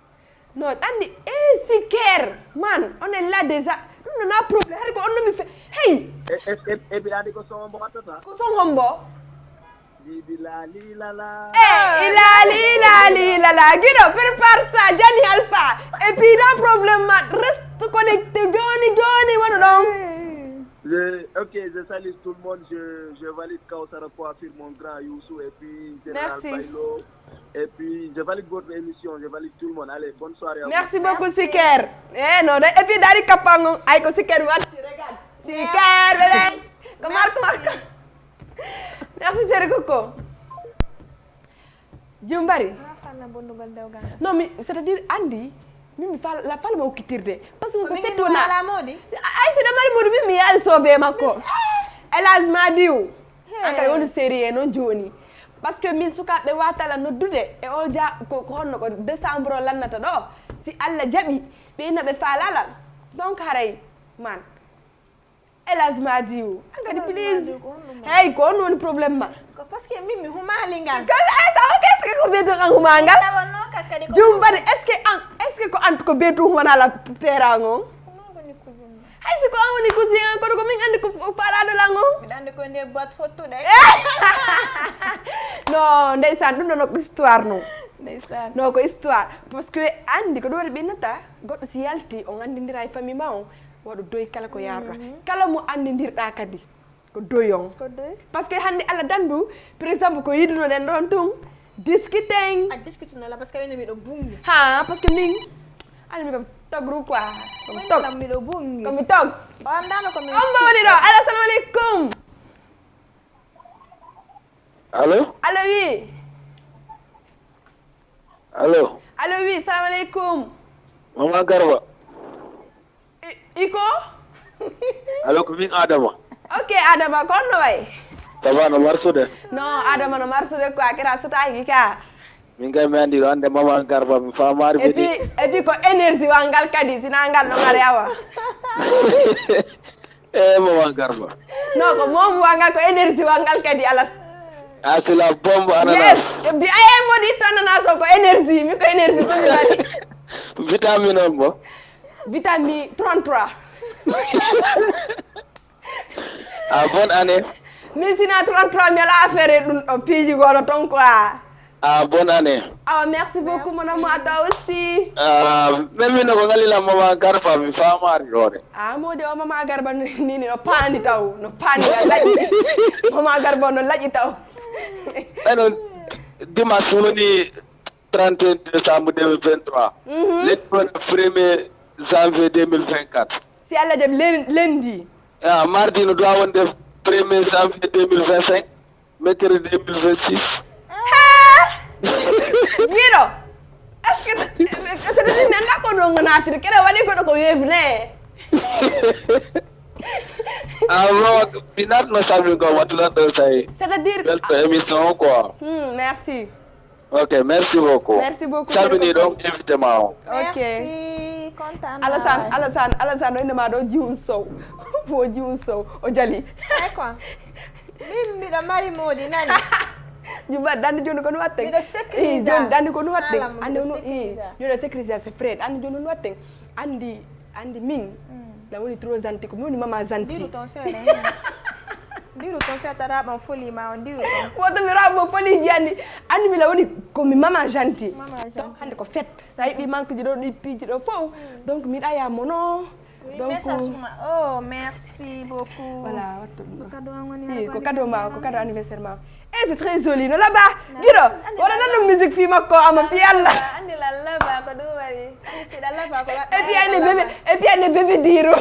Non, anndi, eh, Siker, man, on est là déjà. Ɗum no na problème, hari ko on no mi fe. Hey. Et, et, et, et puis, on dit que son bon, attends. Ko son hombo. Bibi la li la la. Eh, ila li la li la la. Guido, prépare ça, Gianni Alpha. Et puis, dans problème, man, reste connecté. Johnny, Johnny, wano ɗon. Je, ok, je salue tout le monde. Je, je valide Kausara Coiffure, mon grand Youssou, et puis Général Merci. Bailo. Et puis, je valide votre émission, je valide tout le monde. Allez, bonne soirée à vous. Merci beaucoup, Siker. Eh, non, et puis, Dari Kapango, ay ko Siker, mi watti, regarde. Siker, bébé. Ko Marc, Marc. Merci, Seri Coco. Djoumbari. Ma fanna bondugol dewgal ngal. Non, mais c'est-à-dire, Andy, min mi fal la fal ma okkitirde parce que ko Ko min fetto ɗum na haala Modi? Ay, si ɗamari Modi, min mi yaali sobe makko. Hélas, ma diw. An kadi woni sérieux non joni. Parce que min sukaɓe watala noddude e o ja ko ko honno ko décembre o lannata ɗo, si Allah jaɓi ɓe ina ɓe falala. Donc haray man. Hélas, ma diw. An kadi, please. Hey, ko on woni problème ma? Ko parce que min mi humali ngal. Kala ay sa o qu'est-ce que ko beto an humangal? Tawanno ka kadi ko Djoumbari, est-ce que an, est-ce que ko an ko beto humana la perango? Ko min woni cousine. Hay si ko an woni cousin an, kono ko min andi ko paraɗo lango. Miɗa andi ko nde boîte fottuɗe. Non, ndeysaan, ɗum ɗon ko histoire non. Ndeysaan. Non, ko histoire. Parce que andi ko ɗum waɗi ɓinnata, goɗɗo si yalti, on andindira e famille ma on, waɗo doy kala ko yarata. Kala mo andindirɗa kadi, ko doy on. Ko doy. Parce que hande Allah dandu, par exemple, ko yidunoɗen ɗon tun, discuten. A discute no la parce que wino miɗo bungi. Ha, parce que min, ani mi ko togru quoi. Ko mi tog. Wino miɗo bungi. Ko mi tog. O andano ko mi. On mo woni ɗo. Allo, assalamu alaikum. Allo? Allo, oui. Allo? Allo, oui, salam alaikum. Mama Garba. I- Iko? Allo, ko min Adama. Ok, Adama, ko on no way? Ça va, no marsude? Non, Adama no marsude quoi, kira sutaaki ka. Min kay mi andi ɗo ande Mama Garba, mi famari Et puis, et puis ko énergie wa ngal kadi, sina ngal no ngari awa. Eh, Mama Garba. Non, ko moom wa ngal, ko énergie wa ngal kadi, alas. Ah, c'est la bombe ananas. Yes, bi aye modi ananas o ko énergie, mi ko énergie to mi mari. Vitamine on mo. Vitamine trente-trois. Ah, bonne année. Min sina trente-trois, mi ala affaire e ɗum ɗo piiji goɗo ton quoi. Ah, bonne année. Awa, merci beaucoup, mon amour, à toi aussi. Ah, même min ko ngalila Mama Garba, mi famari ɗo de. Ah, modi o Mama Garba ni, ni no paani taw, no paani laƴi. Mama Garba no laƴi taw. Eno, dimanche woni trente et un décembre deux mille vingt-trois. Lettuɗo premier janvier deux mille vingt-quatre. Si Allah jaɓi len- lundi. Ah, mardi no doit wonde premier janvier deux mille vingt-cinq, mercredi deux mille vingt-six. Jiiɗo. Est-ce que c'est-à-dire mi annda ko ɗo ngo naatiri kere waɗi koɗo ko wevne. Ah, bon, mi natno salmin ko wattuɗon ɗo tawi. C'est-à-dire Welto émission o quoi. Hmm, merci. Ok, merci beaucoup. Merci beaucoup, Salmini Seri Koko. Donc invité ma o. Ok. Merci, kontaan naa Alassane, waay. Alassane, Alassane, o innama ɗo Jiwun Sow. Wo Jiwun Sow, o jali. Ay quoi. Min miɗo mari moodi nani. Jumba dandi joni ko no watten. Miɗo sécuriser. Eh, joni dandi ko no watten. Haala mo Andi miɗo no sécuriser. Joni sécuriser c'est prêt. Andi joni no watten. Andi andi min. La woni trop gentil ko mi woni mama gentil. Ndiru ton seeɗa. Ndiru ton seeɗa raɓan foli ma on ndiru ton. Woto mi raɓo poliji andi. Andi mi la woni Ko mi maman Jeanty. Maman Jeanty. Donc hannde ko fête. So a yiɗi manque ji ɗo, ɗi piiji ɗo fof. Donc miɗa ya mono. Oui, donc message ma. Oh, merci beaucoup. Voilà, wattu ɗum. Ko cadeau an woni. Ko cadeau ma, ko cadeau anniversaire ma. Eh, c'est très joli. No laba. Giɗo. Wala nan ɗum musique fi makko ama fi Allah. Andi la laba ko ɗum waɗi. Andi si la laba ko. Et puis andi bébé, et puis andi bébé diro.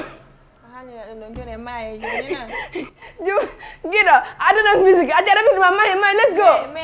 Hani ɗum jone maye jone na. Giɗo. Adana musique. Adana musique ma maye maye. Let's go.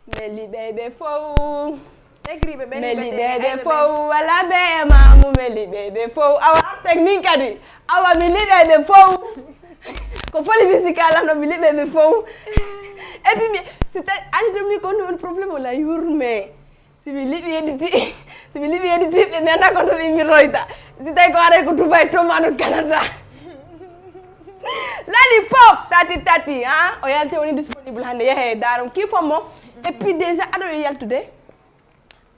Meli ɓe ɓe fow. Tekriɓe ɓe meli ɓe ɓe fow. Wala ɓe e mamu meli ɓe ɓe fow. Awa artek min kadi. Awa mi liɓe ɓe fow. Ko foli musical ano mi liɓe ɓe fow. Et puis mi si tawi ani de mi ko on problème wala yurme. Si mi liɓi yeɗiti si mi liɓi yeɗiti ɓe mi anda ko to mi royta. Si tawi ko aray ko Dubai to ma ɗon Canada. Lali pop tati tati ha o yalti woni disponible hande yehe darum ki fommo. Et puis déjà aɗo e yaltude,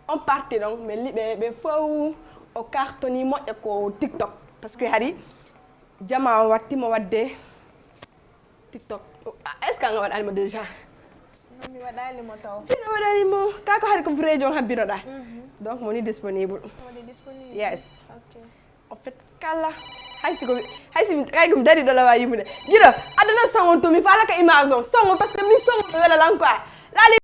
on parti ɗon, mais liɓe ɓe fow o cartoni moƴƴa ko TikTok, parce que hari jama o wattimo wadde TikTok. Est-ce que an a waɗanimo déjà? Non, mi waɗali mo taw. Ino waɗanimo ka ko hari ko vrai jon habbinoɗa. Donc moni disponible. Woni disponible. Yes. Ok. En fait kala, hay siko hay si kay gum dari ɗo lawa yimude. Giɗo adana songo to mi fala ka image on songo, parce que min songo ɓe wela lan quoi. Lali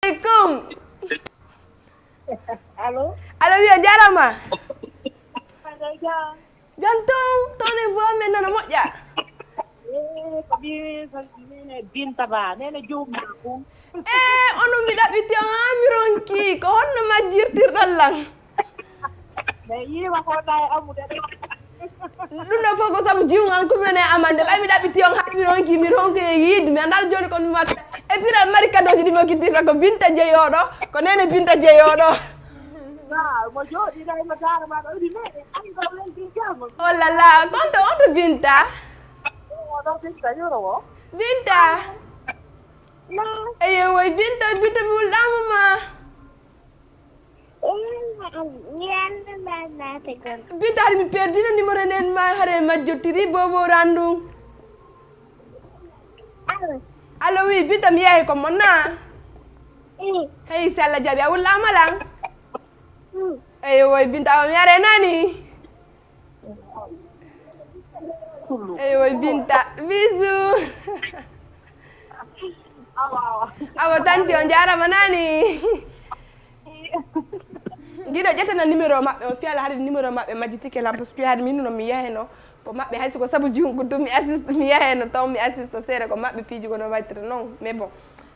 Alaikum. Allo. Allo, wi a jarama. Allo, jam. Jam ton, ton e voix men nana moƴƴa. Eh, ko mi nene Binta Ba, nene jomma kum. E onon mi ɗaɓɓiti on haa mi ronki, ko honno majjirtirɗon lan? Mais yiwa ko na e amude. Ɗum ɗo fof ko sabu jiwgan kumene amande ɓay mi ɗaɓɓiti on haa mi ronki mi ronki e yiide mi anndaa jooni ko mi watta. E piral mari kadoji ɗi mi okkitirta ko Binta jeyoɗo, ko nene Binta jeyoɗo. Mo jooɗi ɗo mo dara ma ɗo ɗi meɗe anda weldi jamo. Oh là là, konto onto Binta. Oɗo Binta yoro o. Binta. Eyo woy Binta, Binta mi wulɗama ma. Binta hari mi perdino numéro nen ma hare majjottiri bobo randu. Allo, oui, Binta mi yahi ko monna. Hey, si Allah jaɓi a wullama lan. Eyo woy Binta o mi are nani. Eyo woy Binta, bisou. Awa tanti on jarama nani. Giɗo ƴettana numéro maɓɓe on fiyala hari numéro maɓɓe majjitike lan parce que hari min no mi yaheno ko maɓɓe hay siko sabu jungu ɗum mi assiste mi yaheno taw mi assiste seeɗa ko maɓɓe piiji kono waytata non mais bon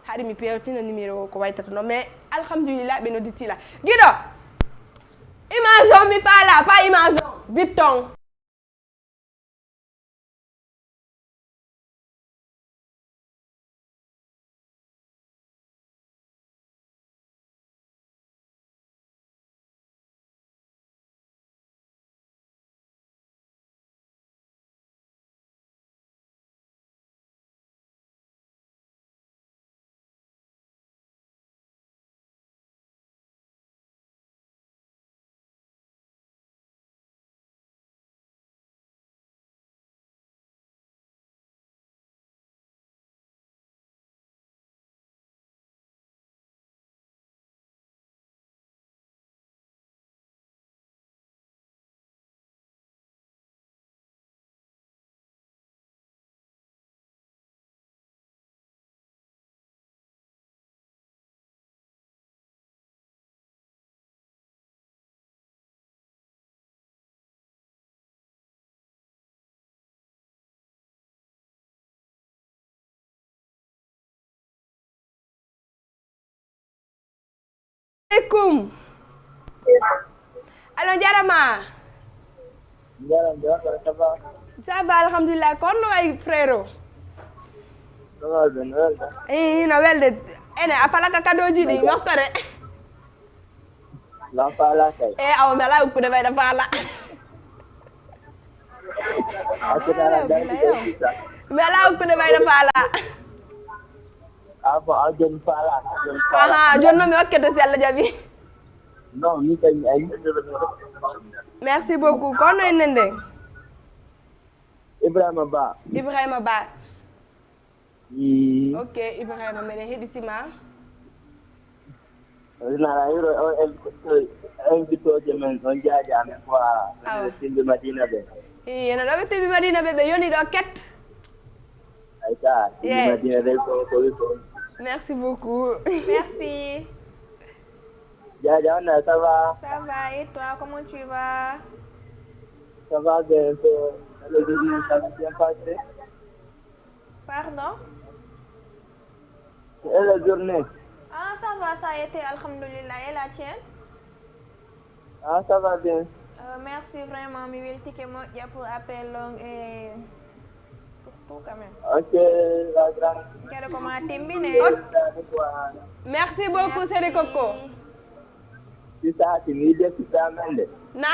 hari mi pewtina numéro o ko waytata non mais alhamdulillah ɓe nodditila giɗo. Image on mi faala pas image on bitton. Alaikum. Alo jarama. Jaram jaram ça va. Ça va alhamdulillah ko honno wayi frero? Ça va bien welde. Ii no welde. Ene a falaka kadoji ɗi mokkore. Lan faala kay. E awa mi ala ukkude ɓayɗa faala. Akutara dari. Mi ala ukkude ɓayɗa faala. Abo ajon faala. Ajon faala. Aha joni noon mi okkete si Allah jaɓi. Non mi kay mi ay. Merci beaucoup ko honno inne nde? Ibrahima Ba. Ibrahima Ba. Mm. Ok Ibrahima meɗen heɗitima. Nana hiro o invitooje men on jaaja amen quoi. Awa. Timbi Madina ɓe. Ii, eno ɗo ɓe timbi Madina ɓe, ɓe yoni ɗo ket. Aïcha, timbi Madina ɓe ko ko wi ko. Merci beaucoup. Merci. Jaaja on, ça va? Ça va, et toi, comment tu vas? Ça va bien, ça va bien passé. Pardon? Et la journée? Ah, ça va, ça a été, alhamdulillah. Et la tienne? Ah, ça va bien. Euh, merci vraiment, mi weltike moƴƴa pour appel long et pour tout quand même. Ok, la grande. Kadi ko ma timmine. Ok. Merci beaucoup, Seri Coco. Si ça, c'est une idée qui t'amène. Na?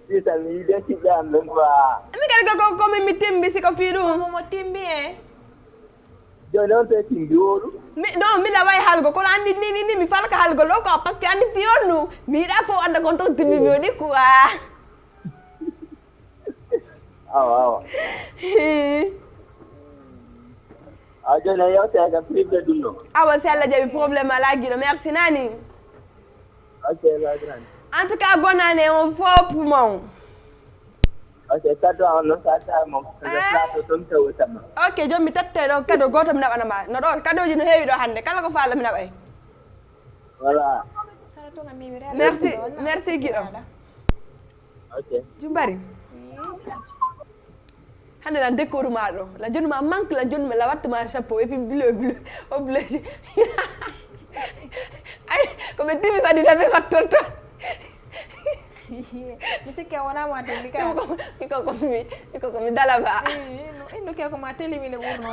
Sisa mi yiɗe siɓɓe am ɗum quoi. Mi kadi ko ko mi mi timbi si ko fii ɗum. Mo mo timbi e. Joni on te timbi wolu. Mi non mi laway halgo kono andi ni ni ni mi falka halgo lo quoi parce que andi fii on nu mi yiɗa fo anda kon to timbi mi woni quoi. Awa awa. A joni a yewte ka privé ɗum ɗo. Awa si Allah jaɓi problème ala giɗo merci nani. Ok, la grande. En tout cas, bonne année, on fo poumon. Ok, cadeau on non, ça ça mon. Le plateau ton te wotama. Ok, jom mi tette ɗo cadeau goto mi naɓana ma. No ɗo cadeauji no heewi ɗo hannde. Kala ko faala mi naɓay. Voilà. Merci, merci giɗo. Ok. Jumbari. Hannde lan décorum maa ɗo la jonu ma manque la jonu la watta ma chapeau et puis bilo bilo obligé. Ay ko ɓe dimi ɓadina ɓe wattorto. Mi sikke wona ma de mi ka mi ko ko mi mi ko ko mi dala ba. Indu ke ko ma telimile ɓurno.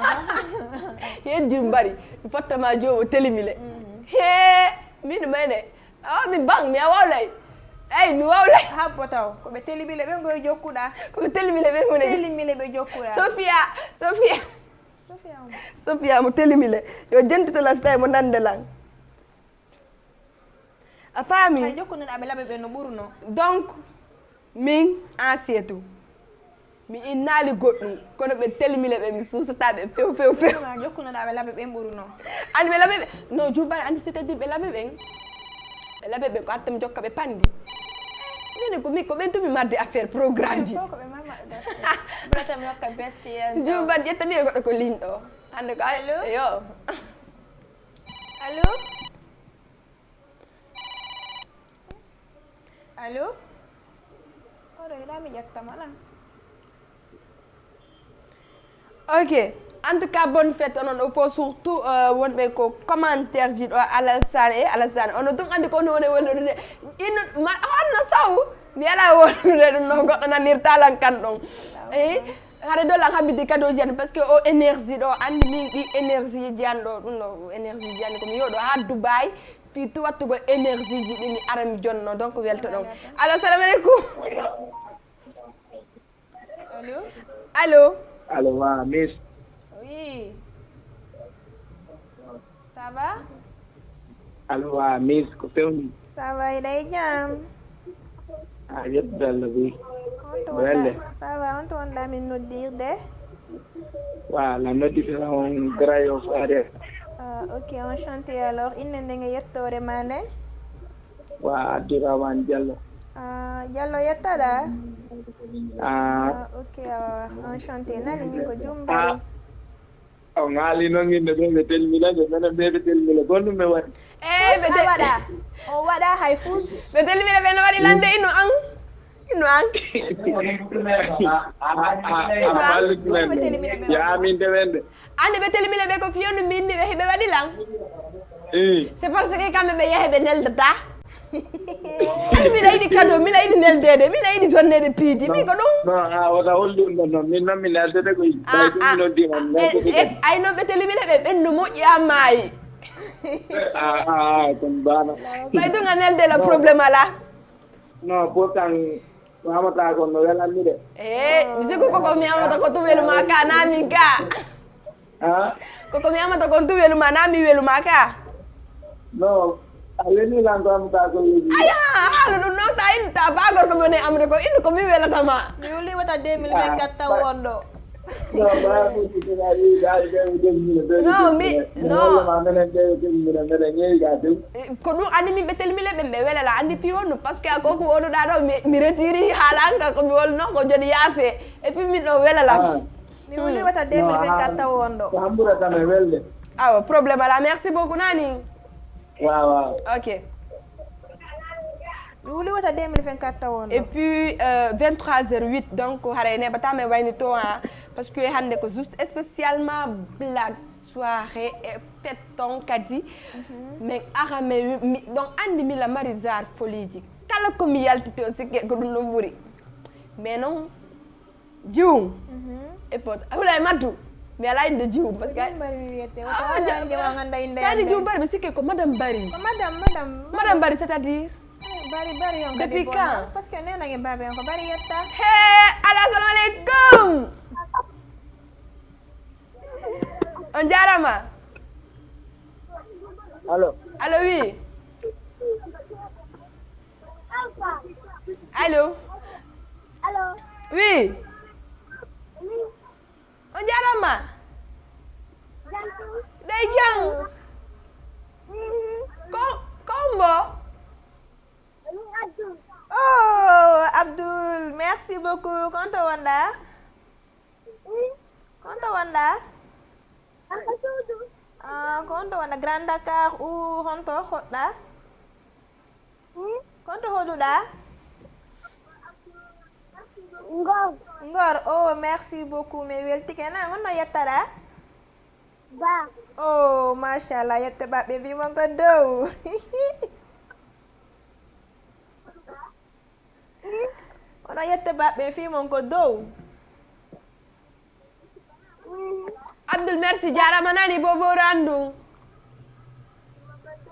Ye jumbari fotta ma jowo telimile. He min mayne. Awa mi bang mi a wawlay. Ey mi wawlay. Habbo taw ko ɓe telimile ɓe ngoy jokkuɗa. Ko ɓe telimile ɓe mune. Telimile ɓe jokkuɗa. Sofia, Sofia. Sofia mo. Sofia mo telimile. Yo jentito lastay mo nande lan. A faami? Ay jokkunoɗa ɓe laɓe ɓe no ɓuruno. Donc min en seetu. Mi innaali goɗɗum kono ɓe telmile ɓe mi suusata ɓe few few few. Jokkunoɗa ɓe laɓe ɓen ɓuruno. Andi ɓe laɓe ɓe no juuban andi c'est à dire ɓe laɓe ɓen. Ɓe laɓe ɓen ko hatta mi jokka ɓe pandi. Mini ko mi ko ɓen tumi marde affaire programme ji. Juuban ƴettani e goɗɗo ko ligne ɗo. Hande ko ay yo. Allo. Allo. Oɗo yiɗa mi ƴettama lan. Ok. En tout cas bonne fête onon ɗo fof surtout euh, wonɓe ko commentaire ji ɗo alassane e alassane ono tun andi ko no woni wondude ino honno saw mi ala wondude ɗum no goɗɗo nanirta lan kan ɗon e hare dolan habide cadeau ji an parce que o énergie ɗo andi min ɗi énergie ji an ɗo ɗum no énergie ji an komi yoɗo ha dubai fii tu wattugol énergie ji ɗi mi ara mi jonno donc welto ɗon allo salamu aleykum allo allo allo wa miss oui ça va allo wa miss ko fewni ça va eɗa e jam a yettudalla buy welle ça va on to wonɗa min noddirde wa la noddirde on grayo faade ah, ok enchanté alors inne ndege yettore ma nden wa abdourahmane diallo ah, diallo yettaɗa ah. Ah, ok ah, enchanté nani min ko jumbari ah. On haali noon innde ɓe ɓe telmila ɓe menen ɓe ɓe telmila gonɗum ɓe waɗi eyi ɓe waɗa o waɗa hay fus ɓe telmila ɓe no waɗi lande ino an ino an yamin de wende ande ɓe telmila ɓe ko fiyonu mbinni ɓe hiɓe waɗi lan c'est parce que kamɓe ɓe yahe ɓe neldata Ani mila yiɗi cadeau mila yiɗi neldede mila yiɗi jonnede piidi min ko ɗum non a wata hol ɗum ɗon noon min noon mi neldede ko yiɗi ɓay ɗum mi noddi on neldede ay noon ɓe teli mila ɓe ɓenno moƴƴi a maayi a kon bana ɓay ɗum a nelde la problème ala non pourtant Ko amata kon no welanmi de. Eh, mi siku koko mi amata ko tuwelu ma ka na min ka. Ha? Koko mi amata kon tuwelu ma na mi welu ma ka. No. A weli lan ko amata ko weli. Aya, halu dum no ta in ta ba gor ko mi woni amde ko in ko mi welata ma. Mi wuli wata deux mille vingt-quatre taw wondo. Non, mi non. Ko ɗum anndi min ɓe telmile ɓe ɓe welala anndi fii wonno, parce que a koko wonuɗa ɗo mi retiri haalanka ko mi wolno ko joni yaafe. Et puis min ɗo welala. Mi wuli wata deux mille vingt-quatre taw on ɗo. Ko hambura tan e welde. Awa, problème ala. Merci beaucoup nani. Waaw, waaw. Ok. Mi wuli wata deux mille vingt-quatre taw on ɗo. Et puis euh, vingt-trois heures huit, donc haray neɓata men wayni to ha, parce que hannde ko juste spécialement blague, soirée et fête ton kadi. Min ara men donc anndi mila mari zar foliji, kala ko mi yaltito sikke ko ɗum ɗum ɓuri. Mais non, Jiwum. E pot. Hulay maddu. Mi ala inde jiwum parce que. Mari mi wiyete. Wata wala ande wa nganda inde. Sani jiwum bari mi sikke ko madame bari. Ko madame madame. Madame bari, c'est-à-dire? Bari bari yon. Depuis quand? Parce que nena ngi babe yon ko bari yetta. He, ala, assalamu alaikum. On jarama. Allo. Allo, oui. Allo. Allo. Oui. On jarama. Dey jam. Ko kombo? Oh, Abdoul, merci beaucoup. Konto wonda? Konto wonda? Ah, konto wonda Grand Dakar ou honto hoɗɗa? Konto hoɗuɗa? Ngor. Ngor. Oh, merci beaucoup. Mi weltike na. Honno yettaɗa? Ba. Oh, machallah, yette baɓɓe mbi mon ko dow. Ono yette baɓɓe fii mon ko dow. Abdoul, merci, jarama nani bobo randu.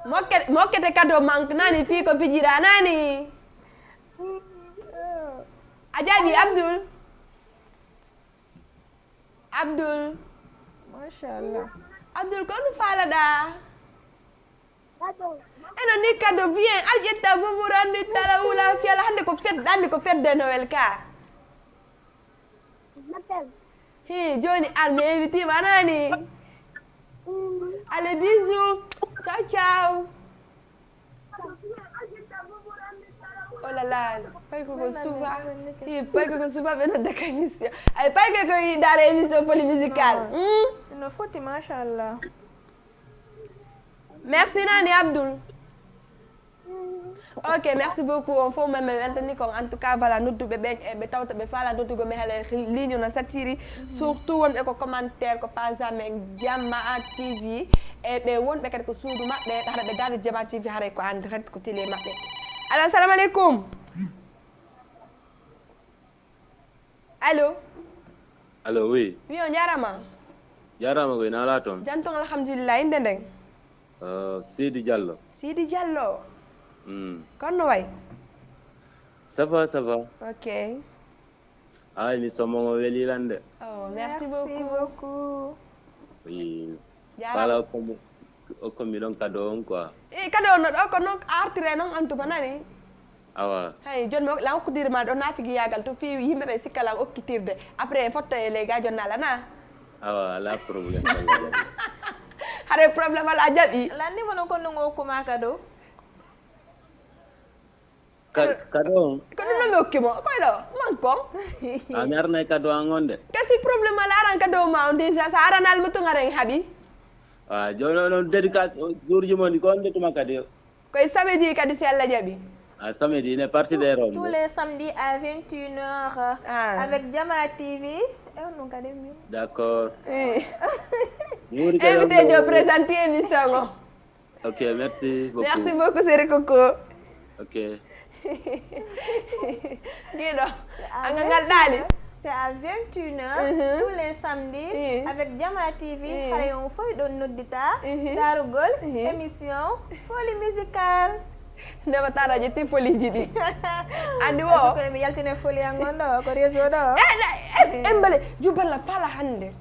Mokke mokkete cadeau manque nani fii ko fijira nani. A jaɓi Abdoul? Abdoul. Machallah. Abdoul, ko no faalaɗa? Eno ni kado bien, ar ƴetta bobo randi tala wula fiyala hande ko fedde, andi ko fedde Noël ka. Hi, joni ar mi invite ma nani. Allez, bisous. Ciao, ciao. Oh là là, pay koko suba. Hi, pay koko suba ɓe nodda ka émission. Ay, pay koko yi dara émission polymusical. Hmm? No foti, machallah. Merci nani Abdoul. Ok, merci beaucoup. On fof même weltani kon, en tout cas voilà, nodduɓe ɓe e ɓe tawta ɓe faala noddugo mi hala ligne no satiri. Surtout wonɓe ko commentaire ko page amen Jama T V, e ɓe wonɓe kadi ko suudu maɓɓe, hara ɓe daade Jama T V haray ko en direct ko télé maɓɓe. Allo, assalamu aleykum. Allo. Allo, oui. Wi, on jarama. Jarama koy, na ala toon? Jam toon, alhamdulillah. Innde nden? Uh, Sidi Diallo. Sidi Diallo. Mm. Kono way? Ça va, ça va. Ok. Ay, mi somo ngo weli lande. Oh, merci beaucoup. Oui. Jarama. Fala ko mi, ko mi ɗon kado on quoi. Eh, kado on ɗo ko non artire non antu banani. Awa. Hay, joni mi la hokkudiri ma ɗo nafigiyagal to fi yimɓe ɓe sikka la okkitirde. Après, fotto e ley ga jonna la na. Awa, ala problème. Hare problème ala jaɓi. Landi mo non ko non o kuma kado. Ka-, kado on? Ko ɗum non mi okki mo. Koy ɗo, man kon. A mi arnay kado an on de. Kasi problème ala aran kado ma on déjà, sa aran almutu ngaren haɓi. Ah, jono non dédicace, jour ji mon ko on de tuma kadi. Koy samedi kadi si Allah jaɓi. Ah, samedi ne parti des rondes. Tous les samedis à vingt et une heures, ah, avec Jama T V. Eh, on nous garde mieux. D'accord. Eh. Invité jo présenter émission o. Ok, merci beaucoup. Merci beaucoup, Seri Coco. Ok. Ndiɗo, anga ngal ɗaali. C'est à vingt et une heures, mhm, tous les samedis, mhm, avec Jama T V, mhm, haray on fof ɗon noddita, mhm, darugol, mhm, émission Folie Musicale. Ndewa taraji ti foliji ɗi. Andi wo. Est-ce que mi yaltine folie an gonɗo ko réseau ɗo? Eh, eh, eh, mbele, juballa fala hande.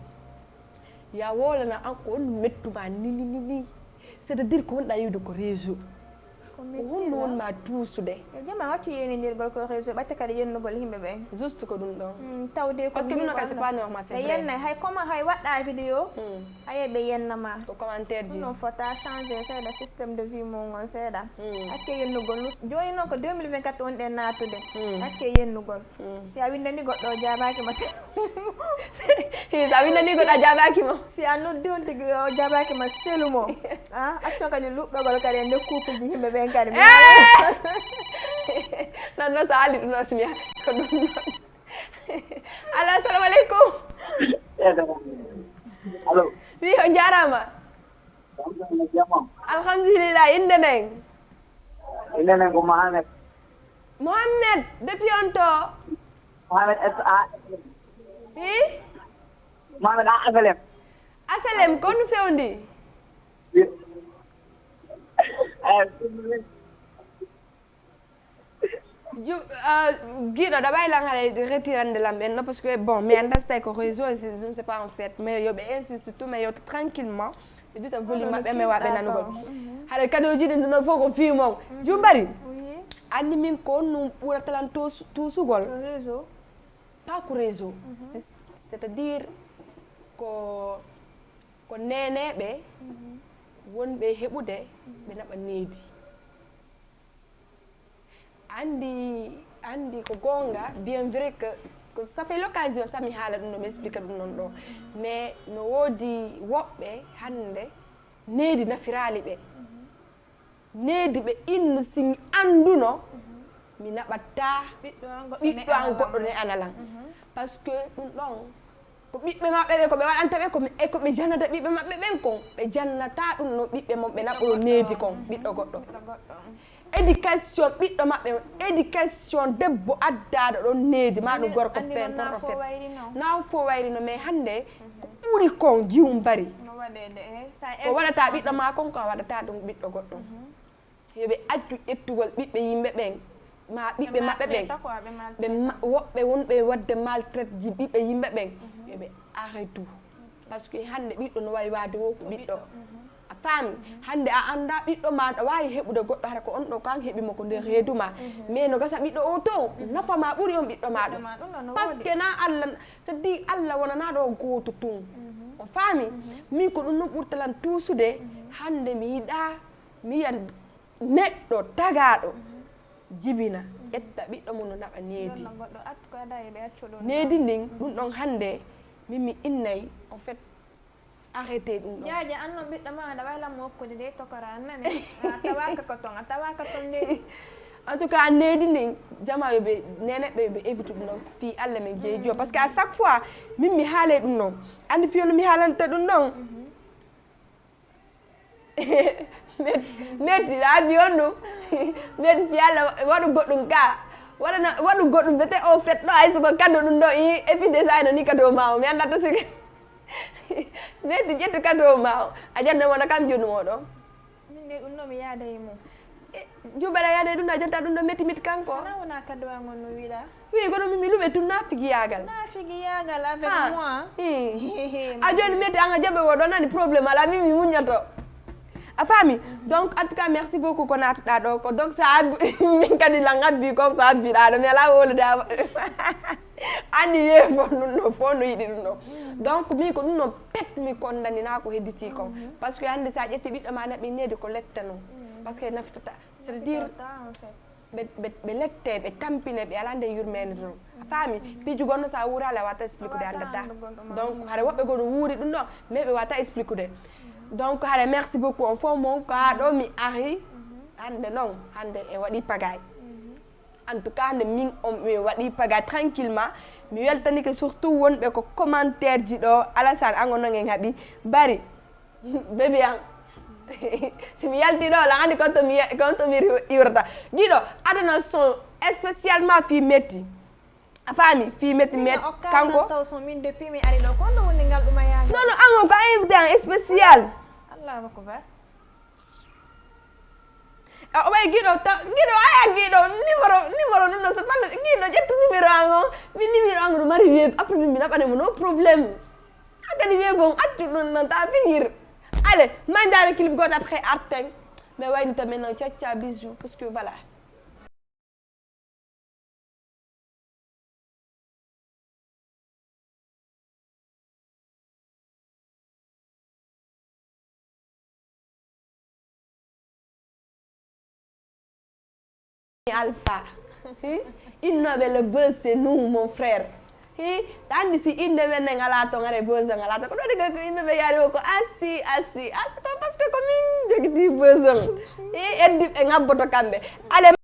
Ya wolana an ko on mettuma ni, ni, ni, ni. C'est-à-dire ko wonɗa yiwde ko réseau. Ko honɗum woni ma tuusude? Yo jama waccu yenindirgol ko réseau, ɓatte kadi yennugol yimɓe ɓen. Juste ko ɗum ɗon. Mm, tawde ko parce que ɗum ɗo kadi c'est pas normal, c'est ɓe vrai. Yenna hay comment hay waɗɗa vidéo, hmm, haye ɓe yenna ma. Ko commentaire ji. Ɗum noon fota changé seeɗa système de vie mon on seeɗa. Hmm. Acce yennugol. Nus-, jooni noon ko deux mille vingt-quatre on ɗen naatude. Hmm. Acce yennugol. Hmm. Si a windani goɗɗo o jaabaaki ma sel. Hi, sa windani goɗɗo a jaabaaki mo. Si a noddi on tigi o jaabaaki ma selu mo. Ah, accon kadi luɓɓagol kadi e nder couple ji yimɓe ɓen kadi. Mi haalay. Non, non, sa haali ɗum noon, si mi ha-, ko ɗum noon. Allo, assalamu aleykum. Allo. Wi, on jaaraama. Alhamdulillah, innde nden? Innde nden ko Mohamed. Mohamed, depuis on to? Mohamed S A F L M. Hi? Mohamed A F L M. Asalem, ko honɗum fewndi? Eh, Ju-, euh, Guiɗo, ɗa ɓay lan haɗa retirande lan ɓen, non, parce que, bon, mi annda si tawi ko réseau, je ne sais pas en fait, mais yo ɓe insiste tout, mais yo tranquillement, ɓe duta volume maɓɓe, mais waɓe nanugol. Mhm. Haɗa kadooji ɗin ɗum ɗo fof ko fii mon. Mhm. Jumbari, oui. Anndi min ko ɗum ɓurata lan tuus-, tuusugol. Ko réseau. Pas ko réseau. Mhm. C'est, c'est-à-dire ko, ko neeneeɓe, mhm, wonɓe heɓude, mhm, ɓe naɓa needi. Anndi, anndi ko goonga, bien vrai que ko ça fait l'occasion sa mi haala ɗum ɗo, mi explique ɗum noon ɗo. Mais no woodi woɓɓe hannde needi nafiraali ɓe. Needi ɓe innu si mi annduno, mi naɓataa ɓiɗɗo an goɗɗo ne ɓiɗɗo an ana goɗɗo lan. Ne ana lan. Mhm. Parce que ɗum ɗon, ko ɓiɓɓe maɓɓe ɓe, ko ɓe waɗanta ɓe, ko ɓe, e ko ɓe jannata ɓiɓɓe maɓɓe ɓen kon, ɓe jannataa ɗum no ɓiɓɓe mon ɓe naɓɓo needi kon, ɓiɗɗo goɗɗo. Ɓiɗɗo goɗɗo. Éducation ɓiɗɗo maɓɓe on, éducation debbo addaaɗo ɗon needi, maa ɗum gorko pen porofet. Naa on fof wayri non, mais hannde ko ɓuri kon jiwum bari. No waɗeede, eh, sa ko waɗata ɓiɗɗo maa kon, ko a waɗata ɗum ɓiɗɗo goɗɗo. Mhm. Yo ɓe accu ƴettugol ɓiɓɓe yimɓe ɓen, ma ɓiɓɓe maɓɓe ɓen. Ɓe maltraita quoi, ɓe maltraita. Ɓe ma-, woɓɓe wonɓe waɗde maltraite ji ɓiɓɓe yimɓe ɓen, mhm, yo ɓe arrêtu. Ok. Parce que hannde ɓiɗɗo no wawi waade wo ko ɓiɗɗo. Mhm. A faami? Mhm. Hannde a annda ɓiɗɗo ma, aɗa wawi heɓude goɗɗo, hara ko on ɗo kan heɓi mo ko nder reedu ma. Mhm. Mais no gasa ɓiɗɗo o to, mhm, nafa ma ɓuri on ɓiɗɗo ma ɗum. Ɓiɗɗo ma ɗum ɗo no woodi. Parce que na Allah, c'est-à-dire Allah wonana ɗo gooto tun. Mhm. O faami? Mhm. Min ko ɗum ɗum ɓurta lan tuusude. Mhm. Hannde mi yiɗa, mi yiyan neɗɗo tagaaɗo jibina, ƴetta ɓiɗɗo mum no naɓa needi. Jonna goɗɗo attu ko ada e ɓe accu ɗon. Needi ndin, ɗum ɗon hannde, min mi innay, en fait, arrêté ɗum ɗon. Jaaja, an non ɓiɗɗo ma, aɗa wawi lan mo okkude de tokora, an nani? A tawaaka ko ton, a tawaaka ton de. En tout cas, needi ndin, jama yo ɓe, neneɓɓe yo ɓe évite ɗum ɗon, fii Alla min jeyi jo. Parce que à chaque fois, min mi haalay ɗum ɗon. Anndi fii on no mi haalanta ɗum ɗon? Mhm. Metti, a addi on ɗum. Metti, fii Alla, waɗu goɗɗum ka. Waɗana, waɗu goɗɗum, bete o fet ɗo, hay so ko cadeau ɗum ɗo, i, et puis déjà, eno ni cadeau ma o, mi annda to sike. Metti, ƴettu cadeau ma o. A janna wona kam jonu mo ɗo. Min de ɗum ɗo mi yaada e mum. E, Juuɓere yaade ɗum, a janta ɗum ɗo metti metti kanko. Xanaa wona cadeau an on no wiɗa? Wi, kono mi, mi luɓe tun na figiyaagal. Na figiyaagal avec moi. Hi. A jooni metti an a jaɓe wo ɗo nani problème ala, min mi muññato. A faami? Mhm. Donc, en tout cas, merci beaucoup ko naatuɗaa ɗo ko. Donc, sa abbi, min kadi lan abbi kon ko abbiɗaa ɗo. Mi alaa wowlude a-, anndi wiye fof ɗum ɗo, fof no yiɗi ɗum ɗo. Mhm. Donc, min ko ɗum ɗo pet mi kondani na ko hedditi kon. Mhm. Parce que hannde sa ƴetti ɓiɗɗo ma naɓi needi ko letta non. Mhm. Parce que naftata. C'est-à-dire, ɓe, ɓe, ɓe lette, ɓe tampine, ɓe ala nde yurmeende toon. A faami? Piiji gonno so a wuuraali, a waawata expliquer de, a anndataa. Donc, hara woɓɓe goo no wuuri ɗum ɗon, mais ɓe waawata expliquer de. Donc, hara merci beaucoup on fof mon, ko haa ɗo mi ari. Hannde noon, hannde en waɗii pagaay. En tout cas, hannde min on, mi waɗii pagaay tranquillement. Mi weltanike surtout wonɓe ko commentaire ji ɗo. Alassane, an on noon en haɓi. Bari. Baby an. Si mi yalti ɗo, la anndi kon to mi, kon to mi ri-, iwrata. Giɗo, adana son spécialement fii metti. A faami? Fii metti met-, kanko. Taw son min depuis mi ari ɗo, kon ɗo woni ngal ɗum a yaga. Non, non, an on ko a invité an spécial. Allahu akbar. A, o wayi Giɗo, ta-, Giɗo, aya Giɗo, numéro, numéro ɗum ɗo, so ballo, Giɗo, ƴettu numéro an on. Mi numéro an no mari web, après min mi naɓane mo, no problème. A kadi web on, accu ɗum ɗon, ta figir. Allez, ma ndaare clip gooto après arten. Mais wayni tamit non, ciao, ciao, bisous, parce que voilà. Alpha. Hi? Innooɓe le buzz, c'est nous, mon frère. Hi? Anndi si innde men ne ngalaa toon, haray buzz ngalaa toon. Ko ɗum waɗi ko yimɓe ɓe yaari o ko assi, assi, assi ko parce que ko min jogiti buzz. Hi? Eddiɓe ngabboto kamɓe. Ale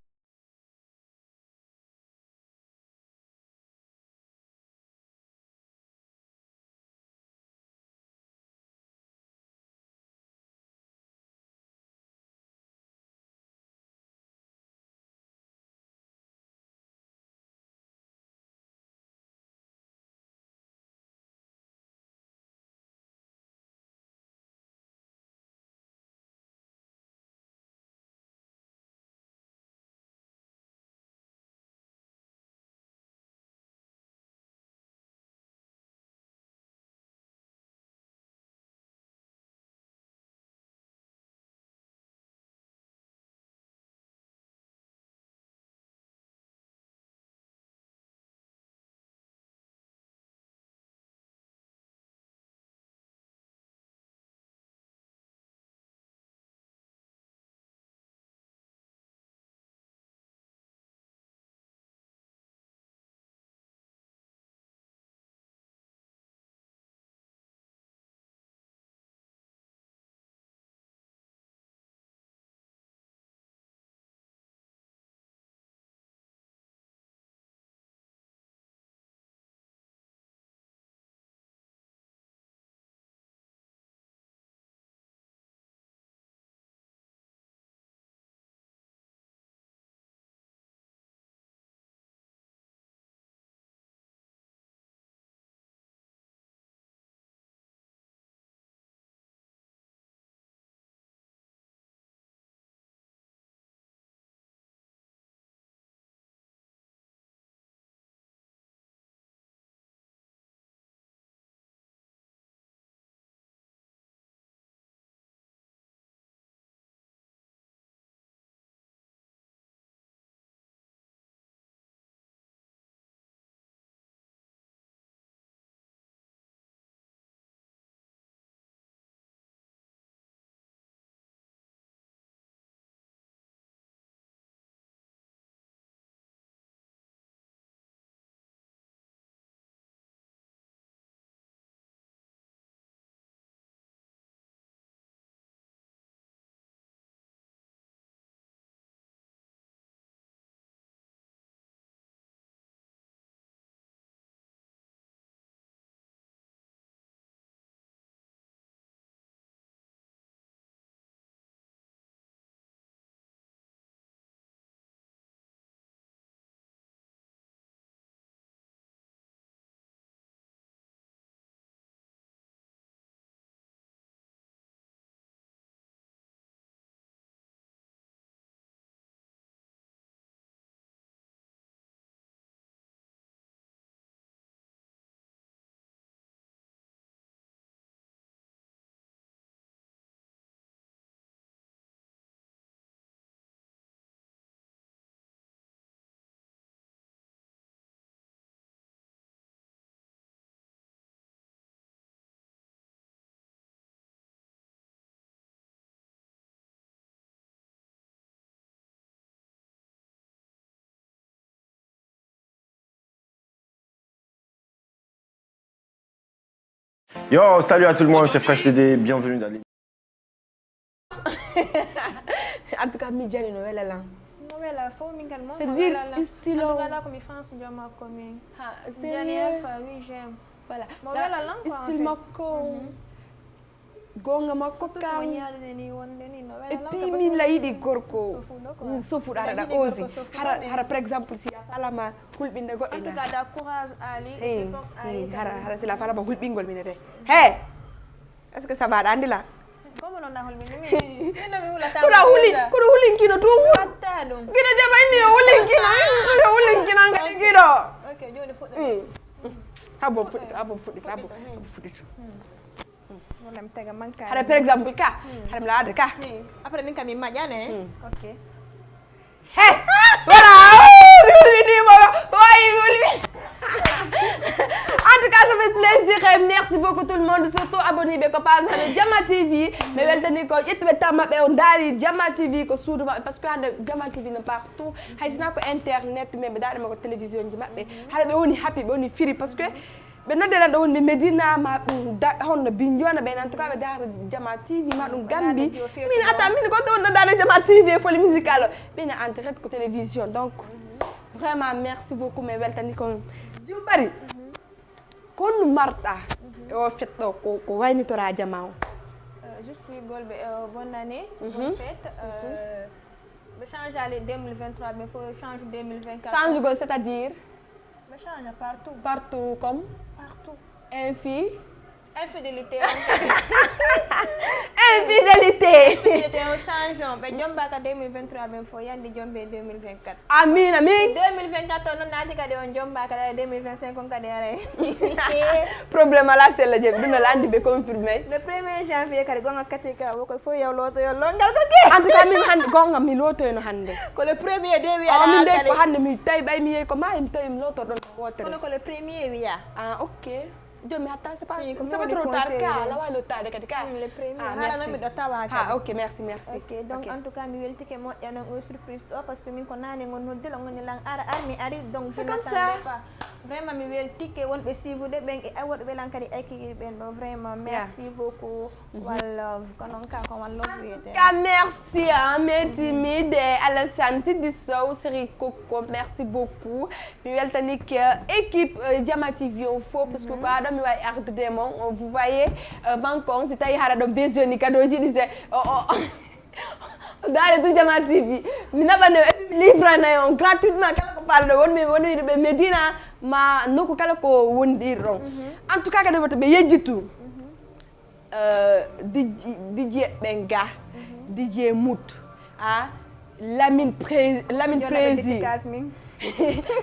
Yo, salut à tout le monde, c'est Fresh D D, bienvenue dans l'émission. En tout cas, mi jani no wela lan. No wela fo min kan mo. C'est-à-dire, style. En tout cas, la ko mi fans joma ko mi. Ha, jani sérieux? Alpha, oui, j'aime. Voilà. Mo wela lan quoi, en fait. Style makko. Gonga makko kam. Et puis min la yiɗi gorko. Min sofuɗo ara da ozi. Hara, hara par exemple si a falama hulɓinde goɗɗo. En tout cas, da courage Ali et force Ali. Hara, hara si la falama hulɓingol min ete. Hey! Est-ce que ça va, Dandila? Kono huli, kono hulinkino tu. Gino jama inni yo hulinkino, inni tu yo hulinkino ngati gino. Habo fuɗɗito, habo fuɗɗito, habo fuɗɗito. Wala mi tega manka. Hara par exemple ka. Hara mi laade ka. Après min kam mi maƴane. Ok. Hey, voilà. Oh, mi wulwini mo. Wayi mi wulwi. En tout cas, ça fait plaisir et merci beaucoup tout le monde, surtout abonné ɓe ko page de Jama T V. Mais weltani ko ƴettuɓe temps maɓɓe o ndaari Jama T V ko suudu maɓɓe, parce que hande Jama T V no partout. Hay sina ko internet, mais ɓe ndaari ma ko télévision ji maɓɓe. Hara ɓe woni happy, ɓe woni firi, parce que ɓe nodde lan ɗo woni Medina ma ɗum da honno Bignona ɓen, en tout cas ɓe ndaara Jama T V ma ɗum Gambi. Min ata min ko ɗo wonno ndaara Jama T V e folie musicale o ɓen en direct ko télévision. Donc vraiment merci beaucoup, mais weltani ko Jumbari. Ko honno marɗa e o fête ɗo, ko ko waynitora jama o? Juste wigolɓe bonne année, bonne fête. Ɓe change ali deux mille vingt-trois, mais faut change deux mille vingt-quatre. Change gol, c'est-à-dire? Ɓe change partout. Partout comme? Partout. Infi? Infidélité. Infidélité. Infidélité, on change on. Ɓe jombaka deux mille vingt-trois, ɓen fof yandi jombe deux mille vingt-quatre. Amin, amin. Deux mille vingt-quatre o noon naati kadi, on jombaka kadi deux mille vingt-cinq on kadi aray. Problème ala sella je ɗum no landi ɓe confirmé. Le premier janvier kadi gonga katika woko fof yaw loto yo longal ko ke. En tout cas min hande gonga mi lotoyno hande. Ko le premier de wiya awa min de ko hande mi tawi ɓay mi yehi ko ma mi tawi mi loto ɗon ko wotere. Kono ko le premier wiya. Ah, ok. Joni mi hatta c'est pas Oui, ko c'est pas woni trop tard conseil ka o. Ala wawi lottaade kadi ka. Mm, le premier. Ah, Hara merci. Noon miɗo tawa Ah, kadi. Ok, merci, merci. Ok, donc Ok. En tout cas mi weltike moƴƴa noon o surprise ɗo, parce que min ko naane ngon noddila ngoni lan ara armi ari, donc je C'est comme n'attendais ça. Pas. Vraiment mi weltike wonɓe suivude ɓen e awwoɗo ɓe lan kadi aykigiɗi ɓen ɗo, vraiment merci beaucoup. One love, ko noon ka ko one love wiyete. Ka merci, hein, merci mille. Alassane Sidi Sow, Seri Coco, merci beaucoup. Mi weltanike équipe euh, Jama T V o fof, parce que ko aɗo mi wawi ardude mon. Vous voyez, euh, manque on, si tawi hara ɗo besoin ni kadoji ɗi se o o. Daare du Jama T V. Mi naɓa nde mi livrana on gratuitement kala ko parɗo wonɓe woni wiɗo ɓe Medina ma nokku kala ko wonɗir ɗon. En tout cas kadi wota ɓe yejjitu. Euh, D J, D J Ɓenga, D J Mout, ah, Lamine Pré, Lamine Yo naɓe Prési, dédicace min.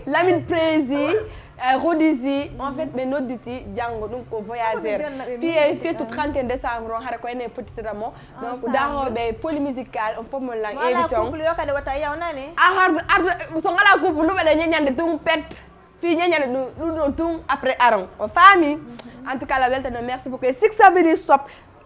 Lamine Prési, euh, Rodisi, en fait ɓe nodditi janngo ɗum ko voyageur. Ɗum ɓe Piye nodditi, fetu ah. Trente et un décembre on hara ko enen fottitata mo. Donc Ensemble. Daroɓe folie musicale on fof mon lan Wala invité on. Couple yo kadi wata yawnane. Arde arde so ngala couple ɗum ɓeɗe ñeñande ɗum pet. Fi ñeñande ɗum ɗum ɗon tun après aron o faami. En tout cas la welta no merci beaucoup e six sabini sop.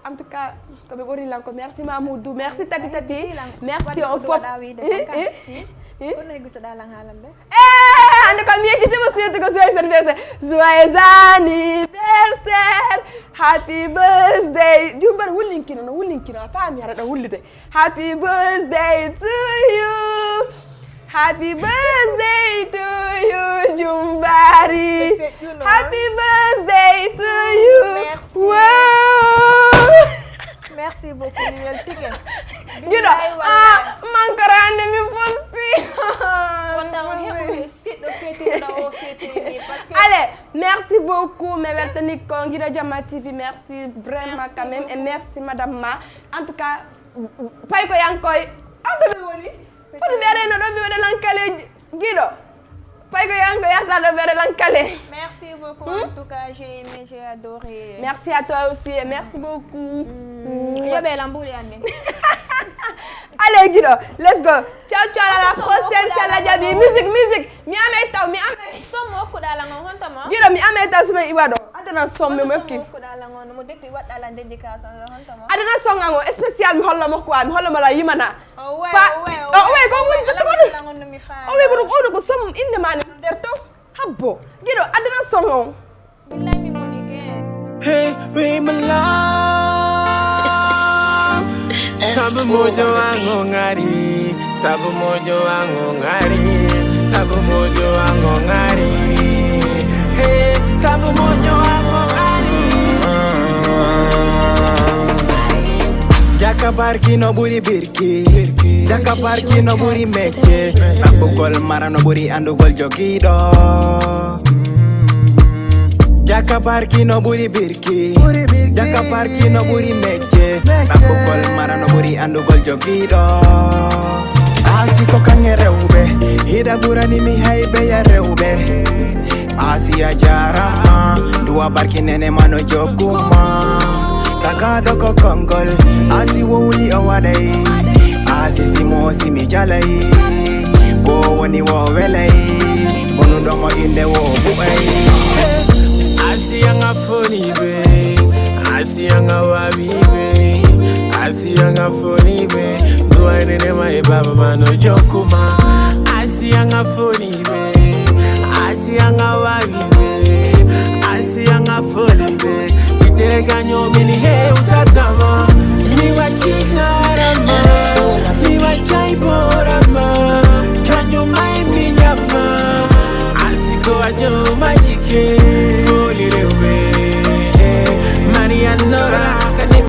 En tout cas ko ɓe ɓori lan ko merci Mamoudou, merci Tati Tati, merci on fof. Waɗa wiide Eh, tan eh, eh. eh. Kono e guttuɗa lan haalande. Eh, hande ko mi yejjitima surtout ko joyeux anniversaire, joyeux anniversaire, happy birthday. Jumbar wullinkino no wullinkino a faami hara ɗo wullude. Happy birthday to you. Happy birthday to you, Jumbari. Feƴƴuno. Happy birthday to you. Merci. Wow. Merci beaucoup, mi weltike. Giɗo, ah, mankarande mi fusti. Wonda on heɓude siɗɗo fetinɗo o fetini parce que Allez, merci beaucoup. Mi weltani ko Giɗo Jama T V. Merci vraiment Merci quand même et beaucoup. Merci madame ma. En tout cas, pay ko yankoy. An to ɓe woni. Foti ɓe reno ɗo ɓe waɗa lankaleji. Giɗo. Pay ko yanko yarta ɗo ɓeɗe lankale. Merci beaucoup, en tout cas, j'ai aimé, j'ai adoré. Merci à toi aussi et merci beaucoup. Yoɓe lan mbuuɗi anni. Allez Giɗo, let's go. Ciao ciao, à la prochaine, si Allah jaɓi. Musique, musique. Mi amay taw, mi amay. Sommo okkuɗa lan on honto mo? Giɗo mi amay taw suma iwa ɗo. Adana somme mo Sommo okki. Okkuɗa lan on mo detti waɗɗa lan dédicace on honto mo? Adana song ango spécial mi holla mo quoi, mi holla mo la yimana. O way, Pa- o way, o way, ko woni lan ko woni? Lan on no mi faami. O wi ko ɗum o ko somme inde ma ne nder to. Habbo. Giɗo adana song on. Billahi mi moni ke. Hey, we my love. Sabu mojo wango ngari, sabu mojo wango ngari, sabu mojo wango ngari. Hey, sabu mojo wango ngari. Jaka barki no ɓuri birki, jaka barki no ɓuri mecce, tambugol mara no ɓuri andugol jogiɗo. Jaka barki no ɓuri birki, jaka barki no ɓuri mecce, tambugol mara no ɓuri andugol jogiɗo. Asi ko kange rewɓe, hiɗa ɓurani mi hayɓe ya rewɓe. Asi a jarama, duwa barki nene mano jokkuma. Taka ɗo ko konngol, asi wowli o waɗay. Asi simo simi jalay. Ko woni wo welay. Bonuɗo mo innde wo bu'ay. Asi anga foni be. Asi anga wabi be. Asi anga foni be. Duwaynene ma e baba ma no jokuma. Asi anga foni be. Asi anga wabi be. Asi anga foli be. Itere ganyo mini he utatama. Mi wachi ngarama. Mi wachi borama. Kanyo mai minyama. Asi ko ajo majike. Foli lewe. Maria Nora. Kani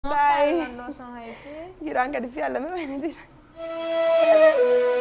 Bye. Hiran kadi fi Allah mi wayni dina.